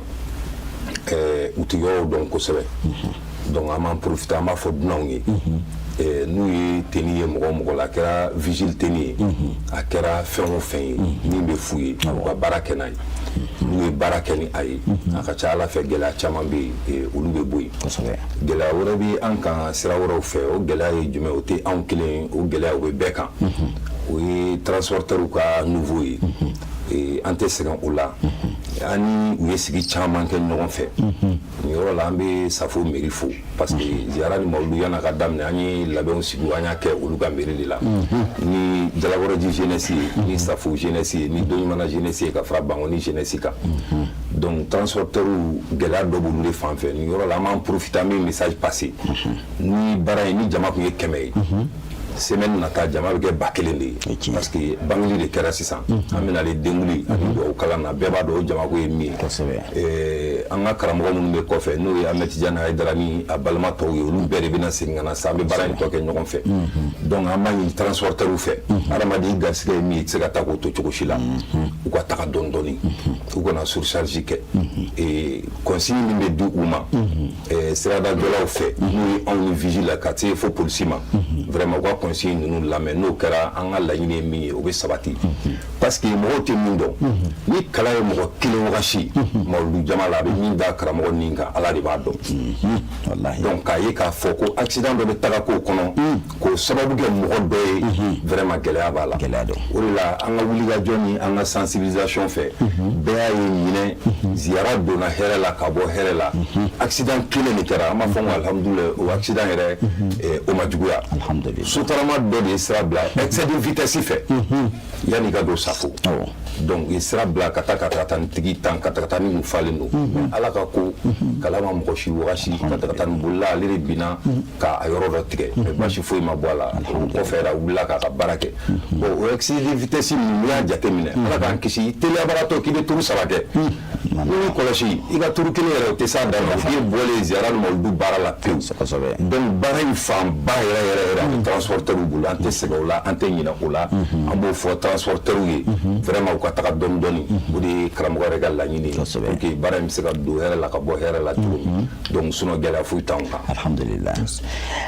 u tɛ yɔrɔw dɔn kosɛbɛ. Donc an b'an profiter, an b'a fɔ dunanw ye, n'u ye tenue ye mɔgɔ o mɔgɔ la, a kɛra vigile tenue ye, a kɛra fɛn o fɛn ye min bɛ f'u ye, u ka baara kɛ n'a ye. N'u ye baara kɛ ni a ye, a ka ca Ala fɛ, gɛlɛya caman bɛ yen, olu bɛ bɔ yen. Gɛlɛya wɛrɛ bɛ an kan sira wɛrɛw fɛ. O gɛlɛya ye jumɛn? O tɛ anw kelen ye, o gɛlɛya, o bɛ bɛɛ kan. O ye transporteur ka nouveau ye. An tɛ sɛgɛn o la, an ni u ye sigi caman kɛ ɲɔgɔn fɛ. Nin yɔrɔ la, an bɛ Safo mairie fo, parce que ziyara ni mawulu yan'a ka daminɛ, an ye labɛnw sigi, an y'a kɛ olu ka mairie de la, ni Jalakɔrɔji jeunesse ye, ni Safo jeunesse ye, ni Doɲumana jeunesse ye, ka fara Bankoni jeunesse kan. Donc transporteur, gɛlɛya dɔ b'olu de fan fɛ. Nin yɔrɔ la, an b'an profiter, an bɛ message passer. Ni baara in ni jama tun ye 100 ye, semaine nata jama bɛ kɛ 1000 de ye, parce que bangeli de kɛra sisan. An bɛna ale denkuli ani dugawu kalan na, bɛɛ b'a dɔn o jamako ye min ye. An ka karamɔgɔ minnu bɛ kɔfɛ, n'o ye Ahmed Tidiane Hayidara ni a balima tɔw ye, olu bɛɛ de bɛna segin ka na sisan, an bɛ baara in tɔ kɛ ɲɔgɔn fɛ. Donc an b'a ɲini transporteur fɛ, hadamaden garisɛgɛ ye min ye, i tɛ se ka taa k'o to cogo si la. U ka taga dɔɔni dɔɔni, u kana surcharge kɛ. Consigne min bɛ di u ma siradajɔlaw fɛ, n'o ye anw ni vigile la, ka se fo polisi ma, vraiment u ka consigne ninnu lamɛn. N'o kɛra, an ka laɲini ye min ye, o bɛ sabati, parce que mɔgɔw tɛ min dɔn, ni kala ye mɔgɔ kelen wagasi mawuludu jama la, a bɛ min da karamɔgɔ nin kan, Ala de b'a dɔn. Donc k'a ye k'a fɔ ko accident dɔ bɛ taga k'o kɔnɔ k'o sababu kɛ mɔgɔ dɔ ye, vraiment gɛlɛya b'a la. Gɛlɛya don. O de la, an ka wulikajɔ ni an ka sensibilisation fɛ, bɛɛ y'a ye ɲinɛ ziyara donna hɛrɛ la ka bɔ hɛrɛ la. Accident kelen de kɛra, an b'a fɔ ko alhamdulilayi, o accident yɛrɛ o ma juguya. Sotarama dɔ de ye sira bila excès de vitesse fɛ yanni ka don Safo. Donc u ye sira bila ka taa katakatani tigi tan, katakatani ninnu falen don. Mais Ala ka ko kala ma mɔgɔ si wagasi, katakatani bolila, ale de binna ka a yɔrɔ dɔ tigɛ, mais basi foyi ma bɔ a la. O kɔfɛ yɛrɛ, a wulila k'a ka baara kɛ. Bon, o excès de vitesse ninnu, n'i y'a jateminɛ, Ala k'an kisi, teliyabagatɔ k'i bɛ tour saba kɛ, n'i y'i kɔlɔsi i ka tour kelen yɛrɛ, o tɛ s'a dan ma, i ye bɔlen ziyara ni mawuludu baara la pewu. Donc baara in fanba yɛrɛ yɛrɛ yɛrɛ, a bɛ transporteur bolo. An tɛ sɛgɛn o la, an tɛ ɲinɛ o la. An b'o fɔ transporteur ye, vraiment u ka taga dɔɔni dɔɔni. O de ye karamɔgɔ yɛrɛ ka laɲini ye pour que baara in bɛ se ka don hɛrɛ la ka bɔ hɛrɛ la cogo min. Donc sinon gɛlɛya foyi t'anw kan. Alhamdulillah.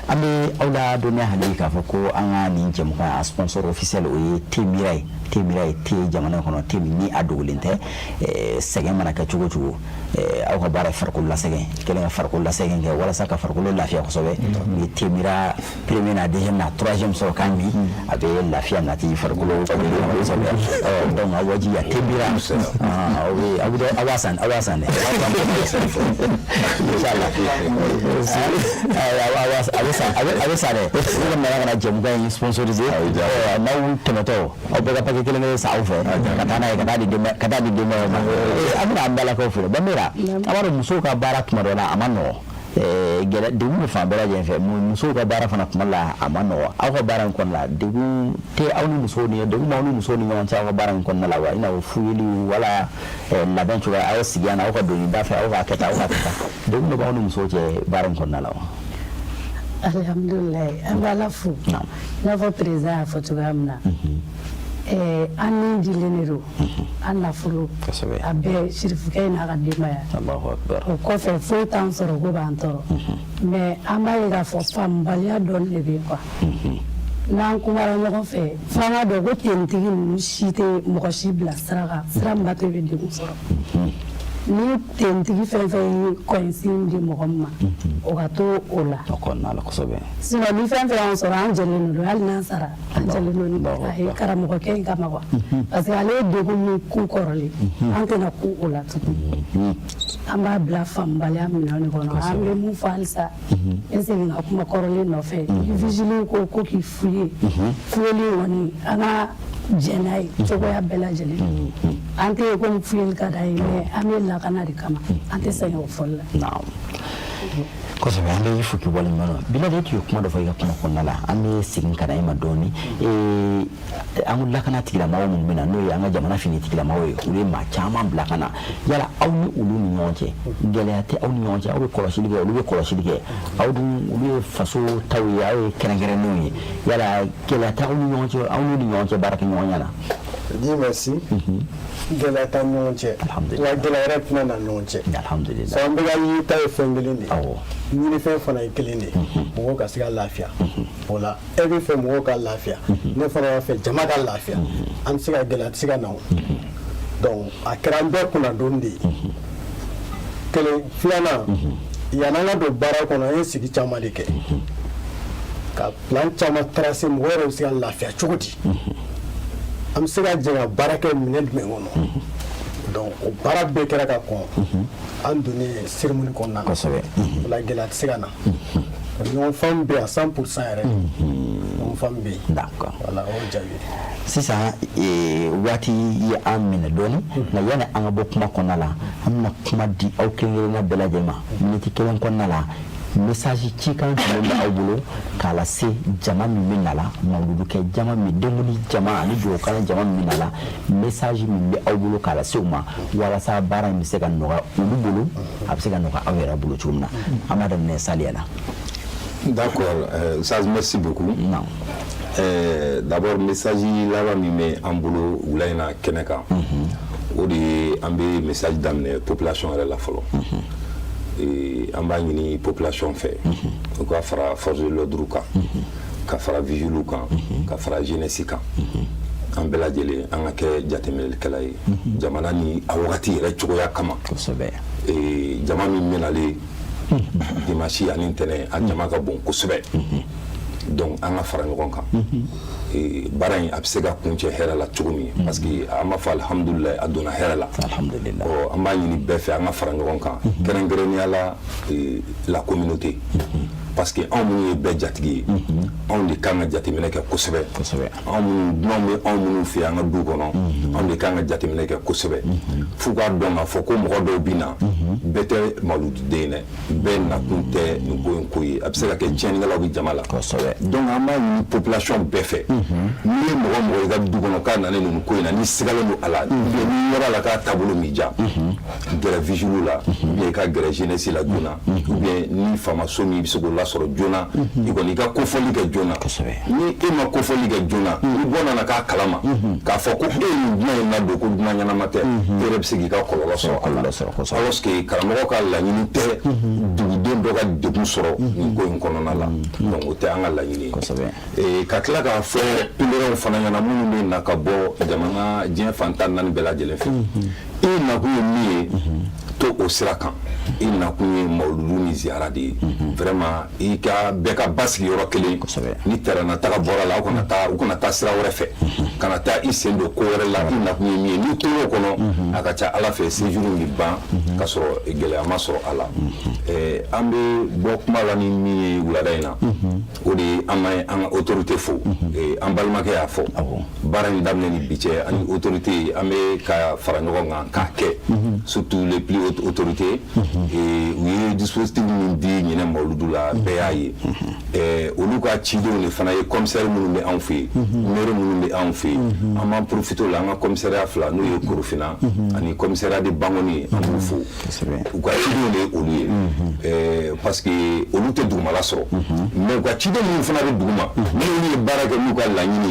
An bɛ aw la dɔnniya hali k'a fɔ ko an ka nin jɛmukan, a sponsor officiel, o ye Temira ye. Temira ye te jamana kɔnɔ, te min ni a dogolen tɛ. Sɛgɛn mana kɛ cogo o cogo, aw ka baara ye farikolo lasɛgɛn kɛlen ka farikolo lasɛgɛn kɛ walasa ka farikolo lafiya kosɛbɛ. Ni ye Temira premier n'a deuxième n'a troisième sɔrɔ k'a min, a bɛ lafiya nati farikolo kosɛbɛ. Donc aw wajibiya Temira, aw bɛ aw bɛ aw b'a san, aw b'a san dɛ, inshallah a bɛ san, a bɛ san dɛ. Ne ka nana ka na jɛmukan in sponsorisé, n'aw tɛmɛtɔ, aw bɛɛ ka paquet kelen kelen san aw fɛ ka taa n'a ye, ka taa di denbayaw ma. An bɛna an balakaw feere. Bamera, a b'a dɔn musow ka baara tuma dɔ la a ma nɔgɔn, gɛlɛ degun bɛ fan bɛɛ lajɛlen fɛ. Musow ka baara fana tuma la a ma nɔgɔn. Aw ka baara in kɔnɔna la, degun tɛ aw ni musow ni degun b'aw ni musow ni ɲɔgɔn cɛ aw ka baara in kɔnɔna la wa? I n'a fɔ fuyeliw wala labɛn cogoya, aw sigi yan na, aw ka doni da fɛ, aw k'a kɛ tan, aw k'a kɛ tan, degun dɔ b'aw ni musow cɛ baara in kɔnɔna la wa? Alhamdulilayi, an bɛ Ala fo. I n'a fɔ président y'a fɔ cogoya min na, an ni dilen de don, an nafolo a bɛɛ sirifukɛ in n'a ka denbaya. O kɔfɛ, foyi t'an sɔrɔ ko b'an tɔɔrɔ, mais an b'a ye k'a fɔ faamubaliya dɔɔni de bɛ yen quoi. N'an kumara ɲɔgɔn fɛ, f'an ka dɔn ko tenitigi ninnu si tɛ mɔgɔ si bila sira kan, sira min b'a to i bɛ degun sɔrɔ. Ni tenitigi fɛn fɛn ye kɔɲɔsin di mɔgɔ min ma, o ka to o la. O kɔnɔna la kosɛbɛ. Sinon ni fɛn fɛn y'an sɔrɔ, an jɛlen don. Hali n'an sara, an jɛlen don ni a ye karamɔgɔkɛ in kama quoi, parce que ale ye degun min kun kɔrɔlen, an tɛna kun o la tuguni. An b'a bila faamubaliya minɛn de kɔnɔ. An bɛ mun fɔ halisa, n segin ka kuma kɔrɔlen nɔfɛ, ni vigile ko k'i fouiller, fuyeli kɔni, an ka jɛn n'a ye cogoya bɛɛ lajɛlen. An tɛ yen komi fuyeli ka d'an ye, mais an bɛ lakana de kama, an tɛ sɛgɛn o fɔli la. Kosɛbɛ, an bɛ fo k'i waleɲuman dɔn. Bilali, e tun ye kuma dɔ fɔ i ka kuma kɔnɔna la, an bɛ segin ka na e ma dɔɔni. An ko lakana tigilamɔgɔw minnu bɛ na, n'o ye an ka jamana fini tigilamɔgɔw ye, olu ye maa caman bila ka na. Yala aw ni olu ni ɲɔgɔn cɛ, gɛlɛya tɛ aw ni ɲɔgɔn cɛ? Aw bɛ kɔlɔsili kɛ, olu bɛ kɔlɔsili kɛ, aw dun olu ye faso taw ye, aw ye kɛrɛnkɛrɛnnenw ye. Yala gɛlɛya tɛ aw ni ɲɔgɔn cɛ, aw n'u ni ɲɔgɔn cɛ baarakɛɲɔgɔnya la? Dieu merci, gɛlɛya t'an ni ɲɔgɔn cɛ, wa gɛlɛya yɛrɛ tɛna na ɲɔgɔn cɛ. Alhamdulillah. An bɛɛ ka ɲinita ye fɛn kelen de ye, ɲinifɛn fana ye kelen de ye, mɔgɔw ka se ka lafiya. O la, e bɛ fɛ mɔgɔw ka lafiya, ne fana b'a fɛ jama ka lafiya, an tɛ se ka gɛlɛya tɛ se ka na o. Donc a kɛra an bɛɛ kunnadoni de ye. Kelen filanan, yan'an ka don baara kɔnɔ, an ye sigi caman de kɛ ka plan caman tracer, mɔgɔ yɛrɛ bɛ se ka lafiya cogo di, an bɛ se ka jɛ ka baara kɛ minɛn jumɛn kɔnɔ. Donc o baara bɛɛ kɛra ka kɔn an donnen cérémonie kɔnɔna na. O la, gɛlɛya tɛ se ka na. Ɲɔgɔn faamu bɛ yen à 100% yɛrɛ, ɲɔgɔn faamu bɛ yen. Voilà, o y'o jaabi ye. Sisan waati ye an minɛ dɔɔni, nka yanni an ka bɔ kuma kɔnɔna la, an bɛna kuma di aw kelen kelenna bɛɛ lajɛlen ma miniti kelen kɔnɔna la. Message, cikan jumɛn bɛ aw bolo k'a lase jama min bɛ na la, mawuludu kɛ jama min, denkuli jama ani dugawu jama min bɛ na la? Message min bɛ aw bolo k'a lase u ma walasa baara in bɛ se ka nɔgɔya olu bolo, a bɛ se ka nɔgɔya aw yɛrɛ bolo cogo min na? An b'a daminɛ Saliya la. D'accord, ça, merci beaucoup. Non. D'abord, message laban min bɛ an bolo wula in na kɛnɛ kan, o de ye an bɛ message daminɛ population yɛrɛ la fɔlɔ. An b'a ɲini population fɛ, u ka fara force de l'ordre kan. Ka fara vigile kan, ka fara jeunesse kan, an bɛɛ lajɛlen an ka kɛ jateminɛlikɛla ye jamana ni a wagati yɛrɛ cogoya kama. Jama min bɛnalen dimanche ani ntɛnɛn, a jama ka bon kosɛbɛ. Donc an ka fara ɲɔgɔn kan, baara in a bɛ se ka kuncɛ hɛrɛ la cogo min, parce que an b'a fɔ alihamudulilayi, a donna hɛrɛ la. Ɔ, an b'a ɲini bɛɛ fɛ, an ka fara ɲɔgɔn kan, kɛrɛnkɛrɛnnenya la la communauté, parce que anw minnu ye bɛɛ jatigi ye, anw de kan ka jateminɛ kɛ kosɛbɛ. Anw minnu dunan bɛ anw minnu fɛ an ka du kɔnɔ, anw de kan ka jateminɛ kɛ kosɛbɛ, f'u k'a dɔn k'a fɔ ko mɔgɔ dɔw bɛ na, bɛɛ tɛ malududen ye dɛ, bɛɛ nakun tɛ nin ko in ko ye, a bɛ se ka kɛ tiɲɛnikɛlaw bɛ jama la. Donc an b'a ɲini population bɛɛ fɛ, n'i ye mɔgɔ mɔgɔ i ka du kɔnɔ k'a nana nin ko in na, n'i sigalen don a la, ou bien n'i yɔrɔ la k'a taabolo m'i diya, gɛrɛ vigile la, ou bien i ka gɛrɛ jeunesse la joona, ou bien ni faamaso min, i bɛ se k'o lasɔrɔ joona, i kɔni i ka kofɔli kɛ joona. Ni e ma kofɔli kɛ joona, ni bɔ nana k'a kalama k'a fɔ ko e ye nin dunan in ladon, ko dunan ɲɛnama tɛ, e yɛrɛ bɛ se k'i ka kɔlɔlɔ sɔrɔ a la, alors que karamɔgɔ ka laɲini tɛ duguden dɔ ka degun sɔrɔ nin ko in kɔnɔna la. Donc o tɛ an ka laɲini ye. Ka tila k'a fɔ pèlerins fana ɲɛna, minnu bɛ na ka bɔ jamana diɲɛ fan 14 bɛɛ lajɛlen fɛ, e nakun ye min ye, to o sira kan. I nakun ye mawuludu ni ziyara de ye, vraiment i ka bɛɛ ka basigi yɔrɔ kelen. Ni terrain taga bɔra la, aw kana taa, u kana taa sira wɛrɛ fɛ, kana taa i sen don ko wɛrɛ la. I nakun ye min ye, n'i tor'o kɔnɔ, a ka ca Ala fɛ, séjour bɛ ban ka sɔrɔ gɛlɛya ma sɔrɔ a la. An bɛ bɔ kuma la ni min ye wulada in na, o de ye an ma an ka autorité fo. An balimakɛ y'a fɔ, baara in daminɛ ni bi cɛ, ani autorité an bɛ ka fara ɲɔgɔn kan k'a kɛ, surtout les plus hautes autorités. U ye dispositif min di ɲinɛ mawuludu la, bɛɛ y'a ye. Olu ka cidenw de fana ye commissaire minnu bɛ anw fɛ yen, maire minnu bɛ anw fɛ yen, an b'an profiter o la, an ka commissariat fila, n'o ye Korofina ani commissariat de Bankoni, an b'u fo. U ka cidenw de ye olu ye, parce que olu tɛ dugumala sɔrɔ, mais u ka ciden minnu fana bɛ duguma, n'olu ye baara kɛ n'u ka laɲini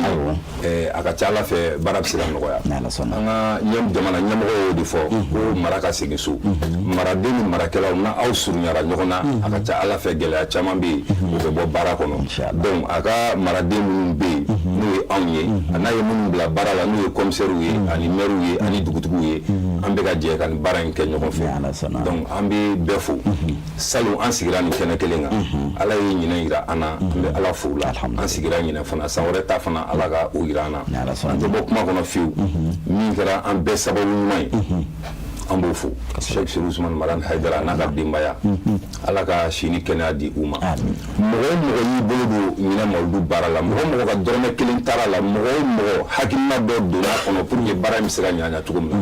ye, a ka ca Ala fɛ, baara bɛ se ka nɔgɔya. An ka jamana ɲɛmɔgɔ y'o de fɔ ko mara ka segin so, maraden ni marakɛlaw, na aw surunyara ɲɔgɔn na, a ka ca Ala fɛ, gɛlɛya caman bɛ yen, o bɛ bɔ baara kɔnɔ. Donc a ka maraden minnu bɛ yen, n'o ye anw ye, a n'a ye minnu bila baara la, n'o ye commissaires ye ani maires ye ani dugutigiw ye, an bɛ ka jɛ ka nin baara in kɛ ɲɔgɔn fɛ. Donc an bɛ bɛɛ fo. Salon an sigira nin kɛnɛ kelen kan, Ala ye ɲinɛ yira an na, an bɛ Ala fo la. An sigira ɲinɛ fana, san wɛrɛ ta fana, Ala ka o yira an na. An tɛ bɔ kuma kɔnɔ fiyewu. Min kɛra an bɛɛ sababu ɲuman ye, an b'o fo, Cheikh Chérif Ousmane Madani Haidara n'a ka denbaya, Ala ka si ni kɛnɛya di u ma. Mɔgɔ o mɔgɔ y'i bolo don ɲinɛ mawuludu baara la, mɔgɔ o mɔgɔ ka dɔrɔmɛ kelen taara la, mɔgɔ o mɔgɔ hakilina dɔ donna a kɔnɔ pour que baara in bɛ se ka ɲa cogo min na,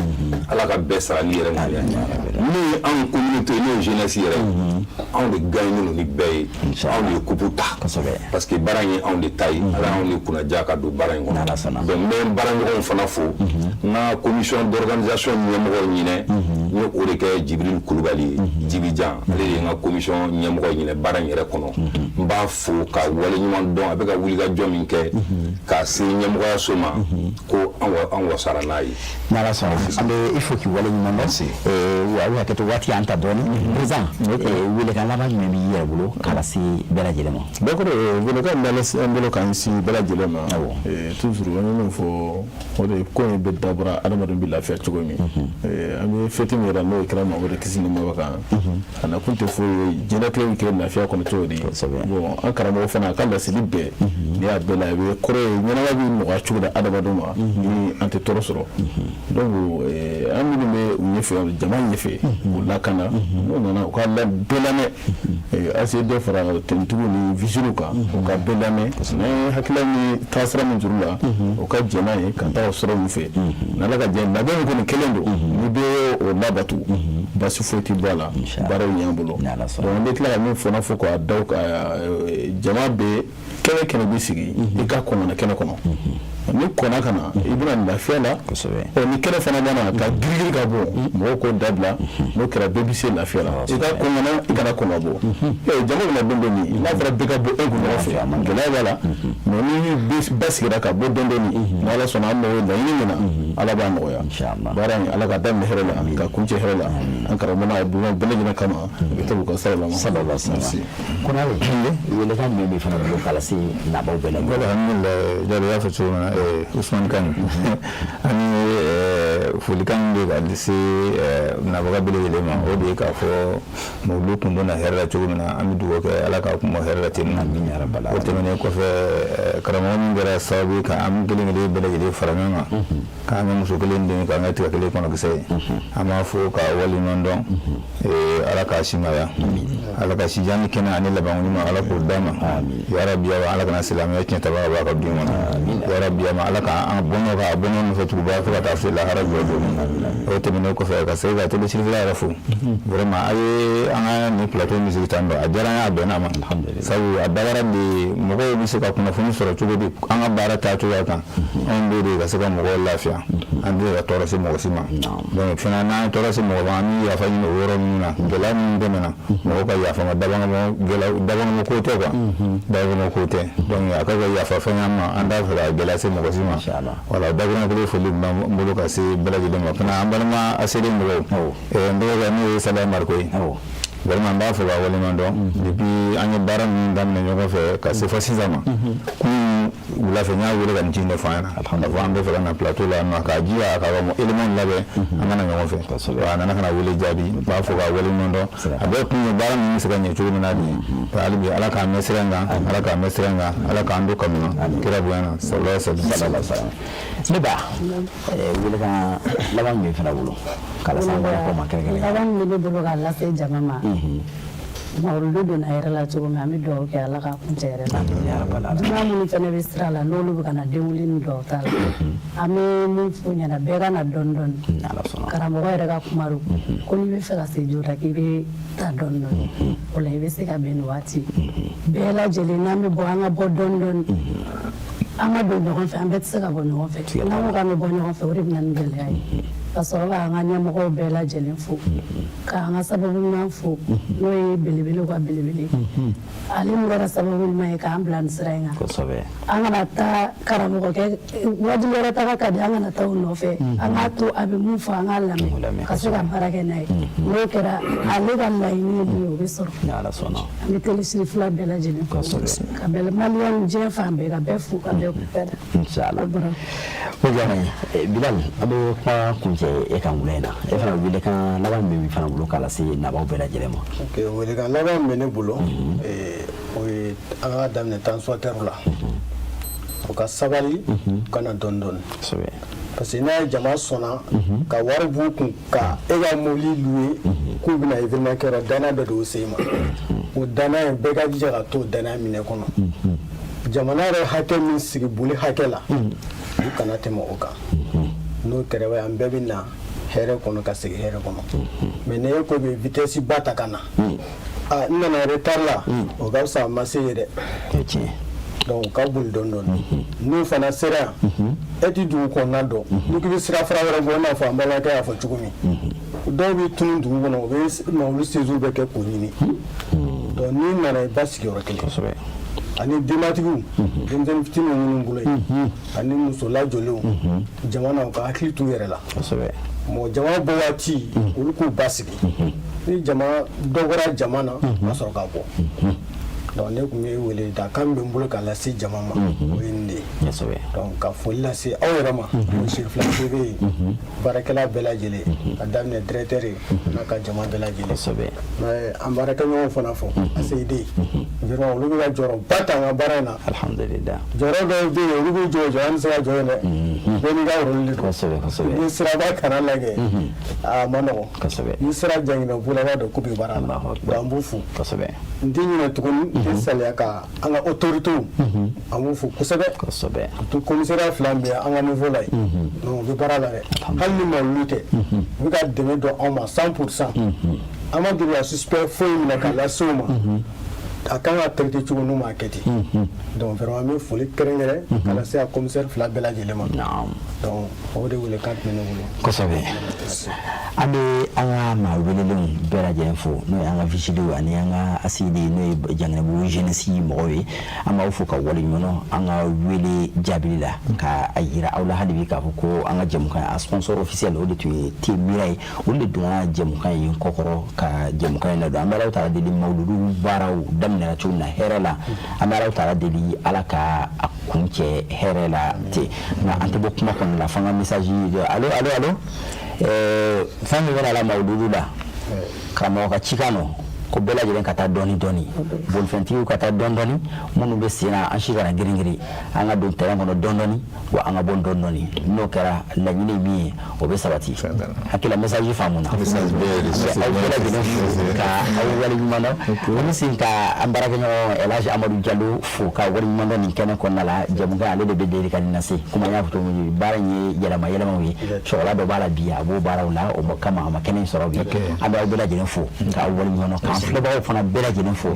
Ala ka bɛɛ sara n'i yɛrɛ ŋaniya ye. N'o ye anw communauté, n'o ye jeunesse yɛrɛ ye, anw de gagné don ni bɛɛ ye, anw de ye coupe ta, parce que baara in ye anw de ta ye. Ala y'anw de kunnaja ka don baara in kɔnɔ. Donc n bɛ n baaraɲɔgɔnw fana fo, n ka commission d'organisation ɲɛmɔgɔ ɲinɛ, n ye o de kɛ Jibril Kulubali ye, Jibijan, ale de ye n ka commission ɲɛmɔgɔ ɲinɛ baara in yɛrɛ kɔnɔ. N b'a fo ka waleɲuman dɔn, a bɛ ka wulikajɔ min kɛ k'a se ɲɛmɔgɔyaso ma, ko an wasara n'a ye. N'Ala sɔnna, an bɛ i fo k'i waleɲuman dɔn. Wa aw hakɛ to, waati y'an ta dɔɔni. Président, welekan laban jumɛn b'i yɛrɛ bolo k'a lase bɛɛ lajɛlen ma? D'accord, welekan min bɛ an bolo k'an sin bɛɛ lajɛlen ma, toujours an bɛ min fɔ, o de ye ko in bɛɛ dabɔra adamaden bɛ lafiya cogo min. An bɛ fête min yɛrɛ, n'o ye kira Mamadu kisi ni nɛɛma kan, a nakun tɛ foyi ye diɲɛlatigɛ bɛ kɛ lafiya kɔnɔ cogo di. Bon, an karamɔgɔ fana, a ka laseli bɛɛ, n'i y'a bɛɛ la, a bɛ kɔrɔ ye ɲɛnamaya bɛ nɔgɔya cogo di adamadenw ma ni an tɛ tɔɔrɔ sɔrɔ. Donc an minnu bɛ u ɲɛfɛ, jama ɲɛfɛ, k'u lakana, n'u nana, u ka bɛɛ lamɛn, ase dɔ fara tenitigiw ni vigiles kan, u ka bɛɛ lamɛn, n'an ye hakilila ni taasira min juru la, u ka jɛn n'a ye ka taa o sira min fɛ. N'Ala ka jɛ, labɛn min kɔni kelen don, ni bɛɛ y'o labatu, basi foyi tɛ bɔ a la, baaraw ɲɛ bolo. Donc an bɛ tila ka min fana fɔ k'a da jama bɛɛ, kɛnɛ kɛnɛ bɛ sigi, i ka kɔn ka na kɛnɛ kɔnɔ. Ni kɔnna ka na, i bɛna lafiya la. Ɔ, ni kɛnɛ fana nana ka girigiri ka bɔ, mɔgɔw k'o dabila. N'o kɛra, bɛɛ bɛ se lafiya la. I ka kɔn ka na, i kana kɔn ka bɔ. Jama bɛna don dɔ min n'a fɔra bɛɛ ka bɔ e kun ɲɔgɔn fɛ, gɛlɛya b'a la. Mais ni ba sigira ka bɔ dɔɔni dɔɔni, n'Ala sɔnna, an mago laɲini min na. Ala b'a nɔgɔya. Baara in, Ala ka daminɛ hɛrɛ la, ka kuncɛ hɛrɛ la, an karamɔgɔ n'a bulon bɛɛ lajɛlen kama, a bɛ to ka sara la. Sallallahu alaihi wasallam. Konare, welekan jumɛn b'i fana bolo k'a lase nabaw bɛɛ lajɛlen? Voilà, alhamdulillah, Jalo y'a fɔ cogo min na, Usman Kan, ani folikan min bɛ ka se nabaga bɛɛ lajɛlen ma, o de ye k'a fɔ mawulu kun donna hɛrɛ la cogo min na, an bɛ dugawu kɛ Ala k'a kun bɔ hɛrɛ la ten. O tɛmɛnen kɔfɛ, karamɔgɔ min kɛra sababu ye k'an kelen kelen bɛɛ lajɛlen fara ɲɔgɔn kan, k'an ka muso kelen den, k'an ka tiga kelen kɔnɔ kisɛ ye, an b'a fɔ k'a waleɲuman dɔn. Ala k'a simaya, Ala ka sijan ni kɛnɛ ani labanko ɲuman, Ala k'o d'a ma yarabi. Ala kana silamɛya tiɲɛ tabaga b'a ka du kɔnɔ yarabi. Ala k'an bɔnɔ k'a bɔnɔ nɔfɛ tuguba fo ka taa se lahara jɔ don. O tɛmɛnen kɔfɛ, ka se ka télé Sirifila yɛrɛ fo, vraiment a ye an ka nin plateau min sigi tan tɔ, a diyara an ye, a bɛnna ma, sabu a dabɔra de mɔgɔw bɛ se ka kunnafoni sɔrɔ cogo di an ka baara taacogoya kan. Anw b'o de ka se ka mɔgɔw lafiya, an tɛ ka tɔɔrɔ se mɔgɔ si ma. Donc fana, n'an ye tɔɔrɔ se mɔgɔ ma, an bɛ yafa ɲini o yɔrɔ ninnu na. Gɛlɛya minnu tɛmɛna, mɔgɔw ka yafa ma, dabangama ko tɛ quoi, dabangama ko tɛ. Donc a ka kɛ yafa fɛn y'an ma, an t'a fɛ ka gɛlɛya se mɔgɔ si ma. Voilà, dakuruɲɛ kelen foli b'an bolo ka se bɛɛ lajɛlen ma. Fana, an balima ACD mɔgɔw, n dɔgɔkɛ n'o ye Saliya Mariko ye, vraiment n b'a fɔ k'a waleɲuman dɔn. Depuis an ye baara ninnu daminɛ ɲɔgɔn fɛ ka se fɔ sisan ma, kunun wula fɛ n y'a wele ka nin ci in de fɔ an ɲɛna, k'a fɔ an bɛ fɛ ka na plateau la nɔ, k'a jija a ka élément labɛn, an ka na ɲɔgɔn fɛ. Wa a nana ka na wele jaabi, n b'a fɔ k'a waleɲuman dɔn. A bɛɛ kun ye baara ninnu bɛ se ka ɲɛ cogo min na bi. Hali bi, Ala k'an mɛn sira in kan, Ala k'an mɛn sira in kan, Ala k'an don kanu na kira bonya na, sallallahu alaihi wasallam. Ne ba, welekan laban min fana bolo k'a lase an balakaw ma kɛrɛnkɛrɛnnenya? Laban min bɛ ne bolo k'a lase jama ma, mawuludu donna hɛrɛ la cogo min, an bɛ dugawu kɛ Ala k'a kuncɛ hɛrɛ la. Dunan minnu fana bɛ sira la, n'olu bɛ ka na denwuli ni dugawu ta la, an bɛ min f'u ɲɛna, bɛɛ ka na dɔɔni dɔɔni. Karamɔgɔ yɛrɛ ka kuma don ko n'i bɛ fɛ ka se joona, k'i bɛ taa dɔɔni dɔɔni, o la i bɛ se ka bɛn nin waati. Bɛɛ lajɛlen, n'an bɛ bɔ, an ka bɔ dɔɔni dɔɔni, an ka don ɲɔgɔn fɛ. An bɛɛ tɛ se ka bɔ ɲɔgɔn fɛ. N'an ko k'an bɛ bɔ ɲɔgɔn fɛ, o de bɛ na ni gɛlɛya ye. Ka sɔrɔ k'an ka ɲɛmɔgɔw bɛɛ lajɛlen fo, k'an ka sababu ɲuman fo, n'o ye belebelew ka belebele, ale min kɛra sababu ɲuman ye k'an bila nin sira in kan. An kana taa karamɔgɔkɛ wajibi wɛrɛ taga ka di, an kana taa o nɔfɛ. An k'a to a bɛ mun fɔ, an k'a lamɛn ka se ka baara kɛ n'a ye. N'o kɛra, ale ka laɲini ye min ye, o bɛ sɔrɔ. An bɛ télé Sirifila bɛɛ lajɛlen fo, ka bɛɛ maliyɛn diɲɛ fan bɛɛ, ka bɛɛ fo, ka bɛɛ bɛɛ da. Inshallah, o diyara n ye. Bilal, an bɛ kuma kuncɛ e kan wula in na. E fana, welekan laban min b'i fana bolo k'a lase nabaw bɛɛ lajɛlen ma? Ok, welekan laban min bɛ ne bolo, o ye an ka daminɛ transporteur la, o ka sabali, ka na dɔɔni dɔɔni, parce que n'a ye jama sɔnna ka wari b'u kun ka e ka mobili louer k'u bɛna événement kɛ yɔrɔ, danaya dɔ de y'o se i ma. O danaya in, bɛɛ ka jija ka t'o danaya minɛ kɔnɔ. Jamana yɛrɛ hakɛ min sigi boli hakɛ la, u kana tɛmɛ o kan. N'o kɛra, an bɛɛ bɛ na hɛrɛ kɔnɔ ka segin hɛrɛ kɔnɔ. Mais n'e ko bɛ vitesse ba ta ka na, a n nana retard la, o ka fisa a ma se ye dɛ. Donc u ka boli dɔɔni dɔɔni. N'u fana sera yan, e ti dugu kɔnɔna dɔn, n'i k'i bɛ sira fara wɛrɛ bɔ, i n'a fɔ an balimakɛ y'a fɔ cogo min, dɔw bɛ tunu dugu kɔnɔ, u bɛ mobili séjour bɛɛ kɛ k'o ɲini. Donc n'i nana, i ba sigiyɔrɔ kelen, ani denbatigiw, denmisɛnnin fitininw minnu bolo yen, ani muso lajɔlenw, jama na, u ka hakili t'u yɛrɛ la. Mɔgɔ jama bɔ waati, olu k'u basigi. Ni jama dɔ bɔra jama na, ka sɔrɔ ka bɔ. Donc ne tun bɛ wele da kan min bɛ n bolo k'a lase jama ma, o ye nin de ye. Donc ka foli lase aw yɛrɛ ma, o Sirifila TV ye baarakɛla bɛɛ lajɛlen, ka daminɛ directeur ye n'a ka jama bɛɛ lajɛlen, mais an baarakɛɲɔgɔnw fana fɔ ACD, vraiment olu bɛ ka jɔyɔrɔba ta an ka baara in na. Alhamdulillah. Jɔyɔrɔ dɔw bɛ yen, olu b'u jɔ jɔ, an tɛ se ka jɔ yen dɛ, bɛɛ n'i ka rôle de don. Ni siraba kana lajɛ, a ma nɔgɔn. Ni sira jangina bolo, a b'a dɔn k'u bɛ baara la. Donc an b'u fo. N tɛ ɲinɛ tuguni, n tɛ saliya ka an ka autorités, an b'u fo kosɛbɛ, surtout commissariat fila min bɛ an ka niveau la yen. Donc u bɛ baara la dɛ, hali ni ma olu tɛ, u bɛ ka dɛmɛ don anw ma 100%. An ma deli ka suspect foyi minɛ k'a lase u ma. A kan ka traité cogo n'u m'a kɛ ten. Donc vraiment, an bɛ foli kɛrɛnkɛrɛn ka lase a commissaire fila bɛɛ lajɛlen ma. Donc o de wele kan tun bɛ ne bolo. Kosɛbɛ, an bɛ an ka maa welelenw bɛɛ lajɛlen fo, n'o ye an ka vigile ani an ka asidi, n'o ye Janginɛbugu jeunesse mɔgɔw ye. An b'aw fo ka waleɲuman dɔn an ka wele jaabili la, ka a yira aw la hali bi k'a fɔ ko an ka jɛmukan, a sponsor officiel, o de tun ye Temira ye. Olu de donna jɛmukan in kɔkɔrɔ ka jɛmukan in ladon. An bɛ Alahu taala deli, mawuludu baaraw daminɛna cogo min na hɛrɛ la, an bɛ Alahu taala deli Ala ka a kun cɛ hɛrɛ la ten. Nka an tɛ bɔ kuma kɔnɔna la f'an ka message. Allo, allo, allo, fɛn min bɛ na la mawuludu la, karamɔgɔ ka cikan nɔ ko bɛɛ lajɛlen ka taa dɔɔni dɔɔni, bolifɛntigiw ka taa dɔɔni dɔɔni, minnu bɛ sen na, an si kana girin girin, an ka don terrain kɔnɔ dɔɔni dɔɔni, wa an ka bɔ dɔɔni dɔɔni. N'o kɛra, laɲini min ye, o bɛ sabati. Hakili la message faamuna. Aw bɛɛ lajɛlen fo ka aw waleɲuman dɔn. An bɛ segin ka an baarakɛɲɔgɔn Elhaji Amadu Jalo fo ka waleɲuman dɔn nin kɛnɛ kɔnɔna la. Jɛmukan, ale de bɛ deli ka nin lase. Komi an y'a fɔ cogo min, baara in ye yɛlɛma yɛlɛmaw ye, sɔgɔla dɔ b'a la bi, a b'o baaraw la, o kama a ma kɛnɛ in sɔrɔ bi. An bɛ aw bɛɛ lajɛlen fo k'aw waleɲuman dɔn, k'an filɛbagaw fana bɛɛ lajɛlen fo,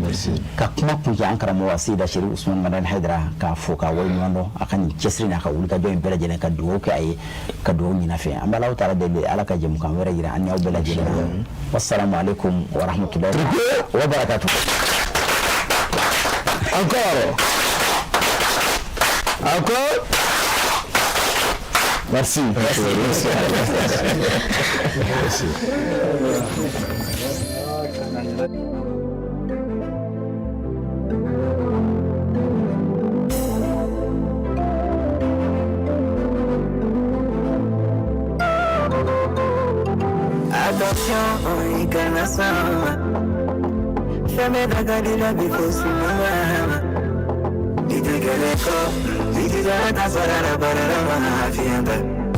ka kuma kuncɛ an karamɔgɔ Seyida Sherif Usumani Madani Hayidara k'a fo k'a waleɲuman dɔn a ka nin cɛsiri n'a ka wulikajɔ in bɛɛ lajɛlen, ka dugawu kɛ a ye, ka dugawu ɲini a fɛ. An bɛ Alahu taala deli Ala ka jɛmukan wɛrɛ yira an ni aw bɛɛ lajɛlen na. Wassalamu alaikum wa rahmatullahi wa barakatuh. Encore. Encore. Merci. Merci. Merci. Attention, i kana sɔn fɛn bɛɛ da ka di la bi fo sunɔgɔ i tɛ kɛlɛ kɔ i tɛ taa ta sɔrɔ la baara la ma fiɲɛ tɛ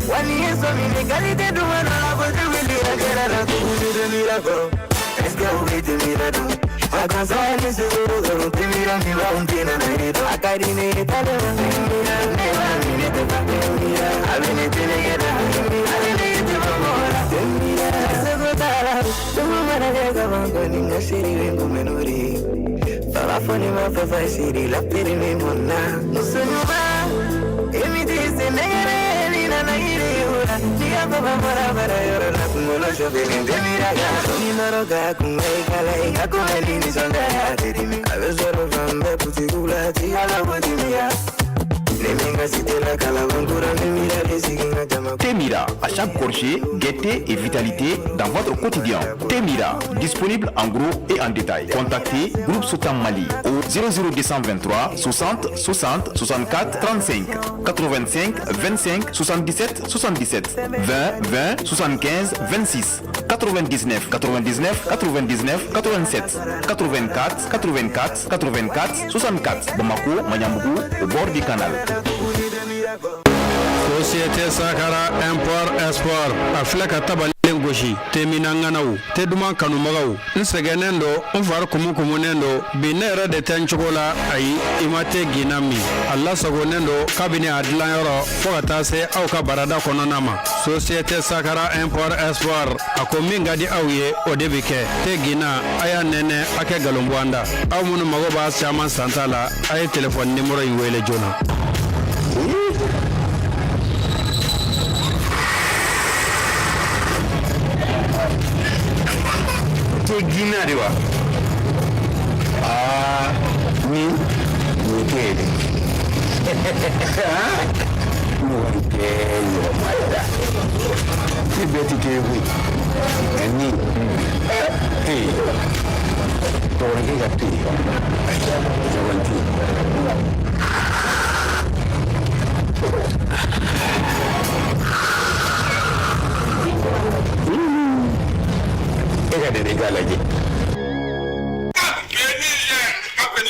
wali ye sɔmi ni qualité duman dɔ la ko tɛ wuli a kɛra la tugu tɛ mira kɔ. Est-ce que u bɛ tɛmɛ dɔn a ka sa ni sukaro dɔrɔn tɛmɛ min b'anw tɛna na ye dɔn a ka di ne ye tale ma ne b'a minɛ tɛ fa a bɛ ne tɛnɛkɛ da a bɛ ne tɛmɛ mɔgɔ la seko t'a la tuma mana kɛ kaban kɔni n ka seri bɛ n kunbɛn n'o de ye baba fɔ ne ma fafa seri la pere min mɔnna muso ɲuman i mi t'i se nɛgɛrɛ ni nana yiri wula n'i ka papa bɔra baara yɔrɔ la kunkolo sɔfelen tɛ miira kan ni nɔrɔ ka kunbɛ i kala i ka kunbɛ ni nisɔndiya tɛ dimi a bɛ sɔrɔ fan bɛɛ butigiw la ti ala ko timiya ni min ka cité la kalabankura ni mira de sigi n ka jama. Temira, à chaque gorgée, gaieté et vitalité dans votre quotidien. Temira, disponible en gros et en détail. Contactez Groupe Sotam Mali au 00223 60 60 64 35 85 25 77 77 20 20 75 26 99 99 99 87 84 84 84 64. Bamako, Magnambougou, au bord du canal. Société Sakara Import Export a filɛ ka tabalen gosi. Temina ŋanaw, te duman kanubagaw, n sɛgɛnnen do, n fari kumu-kumunen do bi, ne yɛrɛ de tɛ n cogo la. Ayi, i ma te ginna min, a lasagonen do kabini a dilanyɔrɔ fɔɔ ka taa se aw ka barada kɔnɔna ma. Société Sakara Import Export a ko min ka di aw ye, o de bi kɛ. Te ginna, a y'a nɛnɛ, a kɛ galon bɔ an da. Aw minnu mago b'a caman santa la, a ye telefɔni nimɔrɔ in wele joona. Te ginna de wa? Aa, nin tɛ ye dɛ. Mɔgɔ tɛ ɲɔgɔn ma da ni bɛɛ tɛ kelen koyi. Nka nin te dɔgɔninkɛ ka te, ayi, ɲɔgɔn tɛ yen. E ka dɛmɛ i k'a lajɛ. Café Niger. Café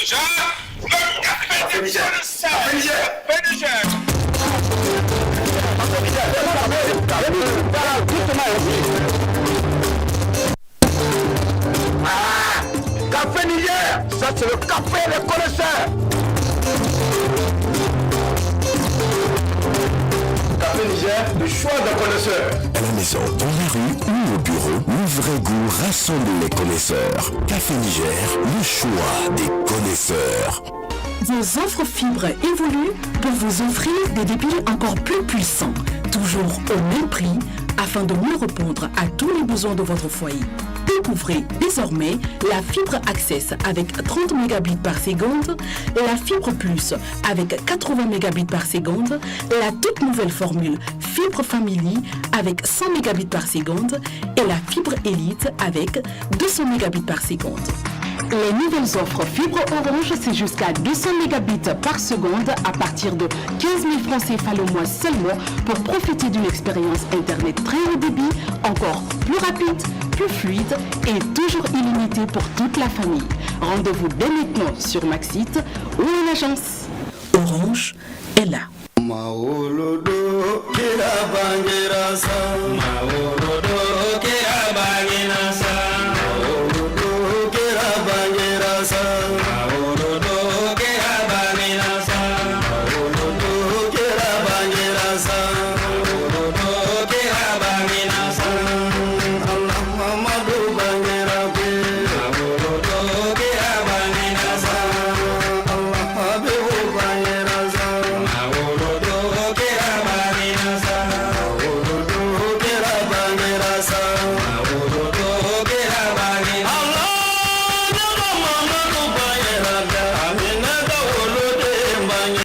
Niger. Café Niger. Café Niger. Ah, Café Niger, ça c'est le café des connaisseurs. Café Niger, le choix d'un connaisseur. À la maison, dans la rue ou au bureau, le vrai goût rassemble les connaisseurs. Café Niger, le choix des connaisseurs. Vos offres fibres évoluent pour vous offrir des débits encore plus puissants, toujours au même prix, afin de mieux répondre à tous les besoins de votre foyer. Découvrez désormais la fibre Access avec 30 mégabits par seconde, la fibre Plus avec 80 mégabits par seconde, la toute nouvelle formule fibre Family avec 100 mégabits par seconde et la fibre Elite avec 200 mégabits par seconde. Les nouvelles offres fibre Orange, c'est jusqu'à 200 mégabits par seconde à partir de 15 000 francs CFA le mois seulement pour profiter d'une expérience Internet très haut débit, encore plus rapide, plus fluide et toujours illimité pour toute la famille. Rendez-vous dès maintenant sur Maxit ou en agence. Orange est là. Mauludu kira bangira sa.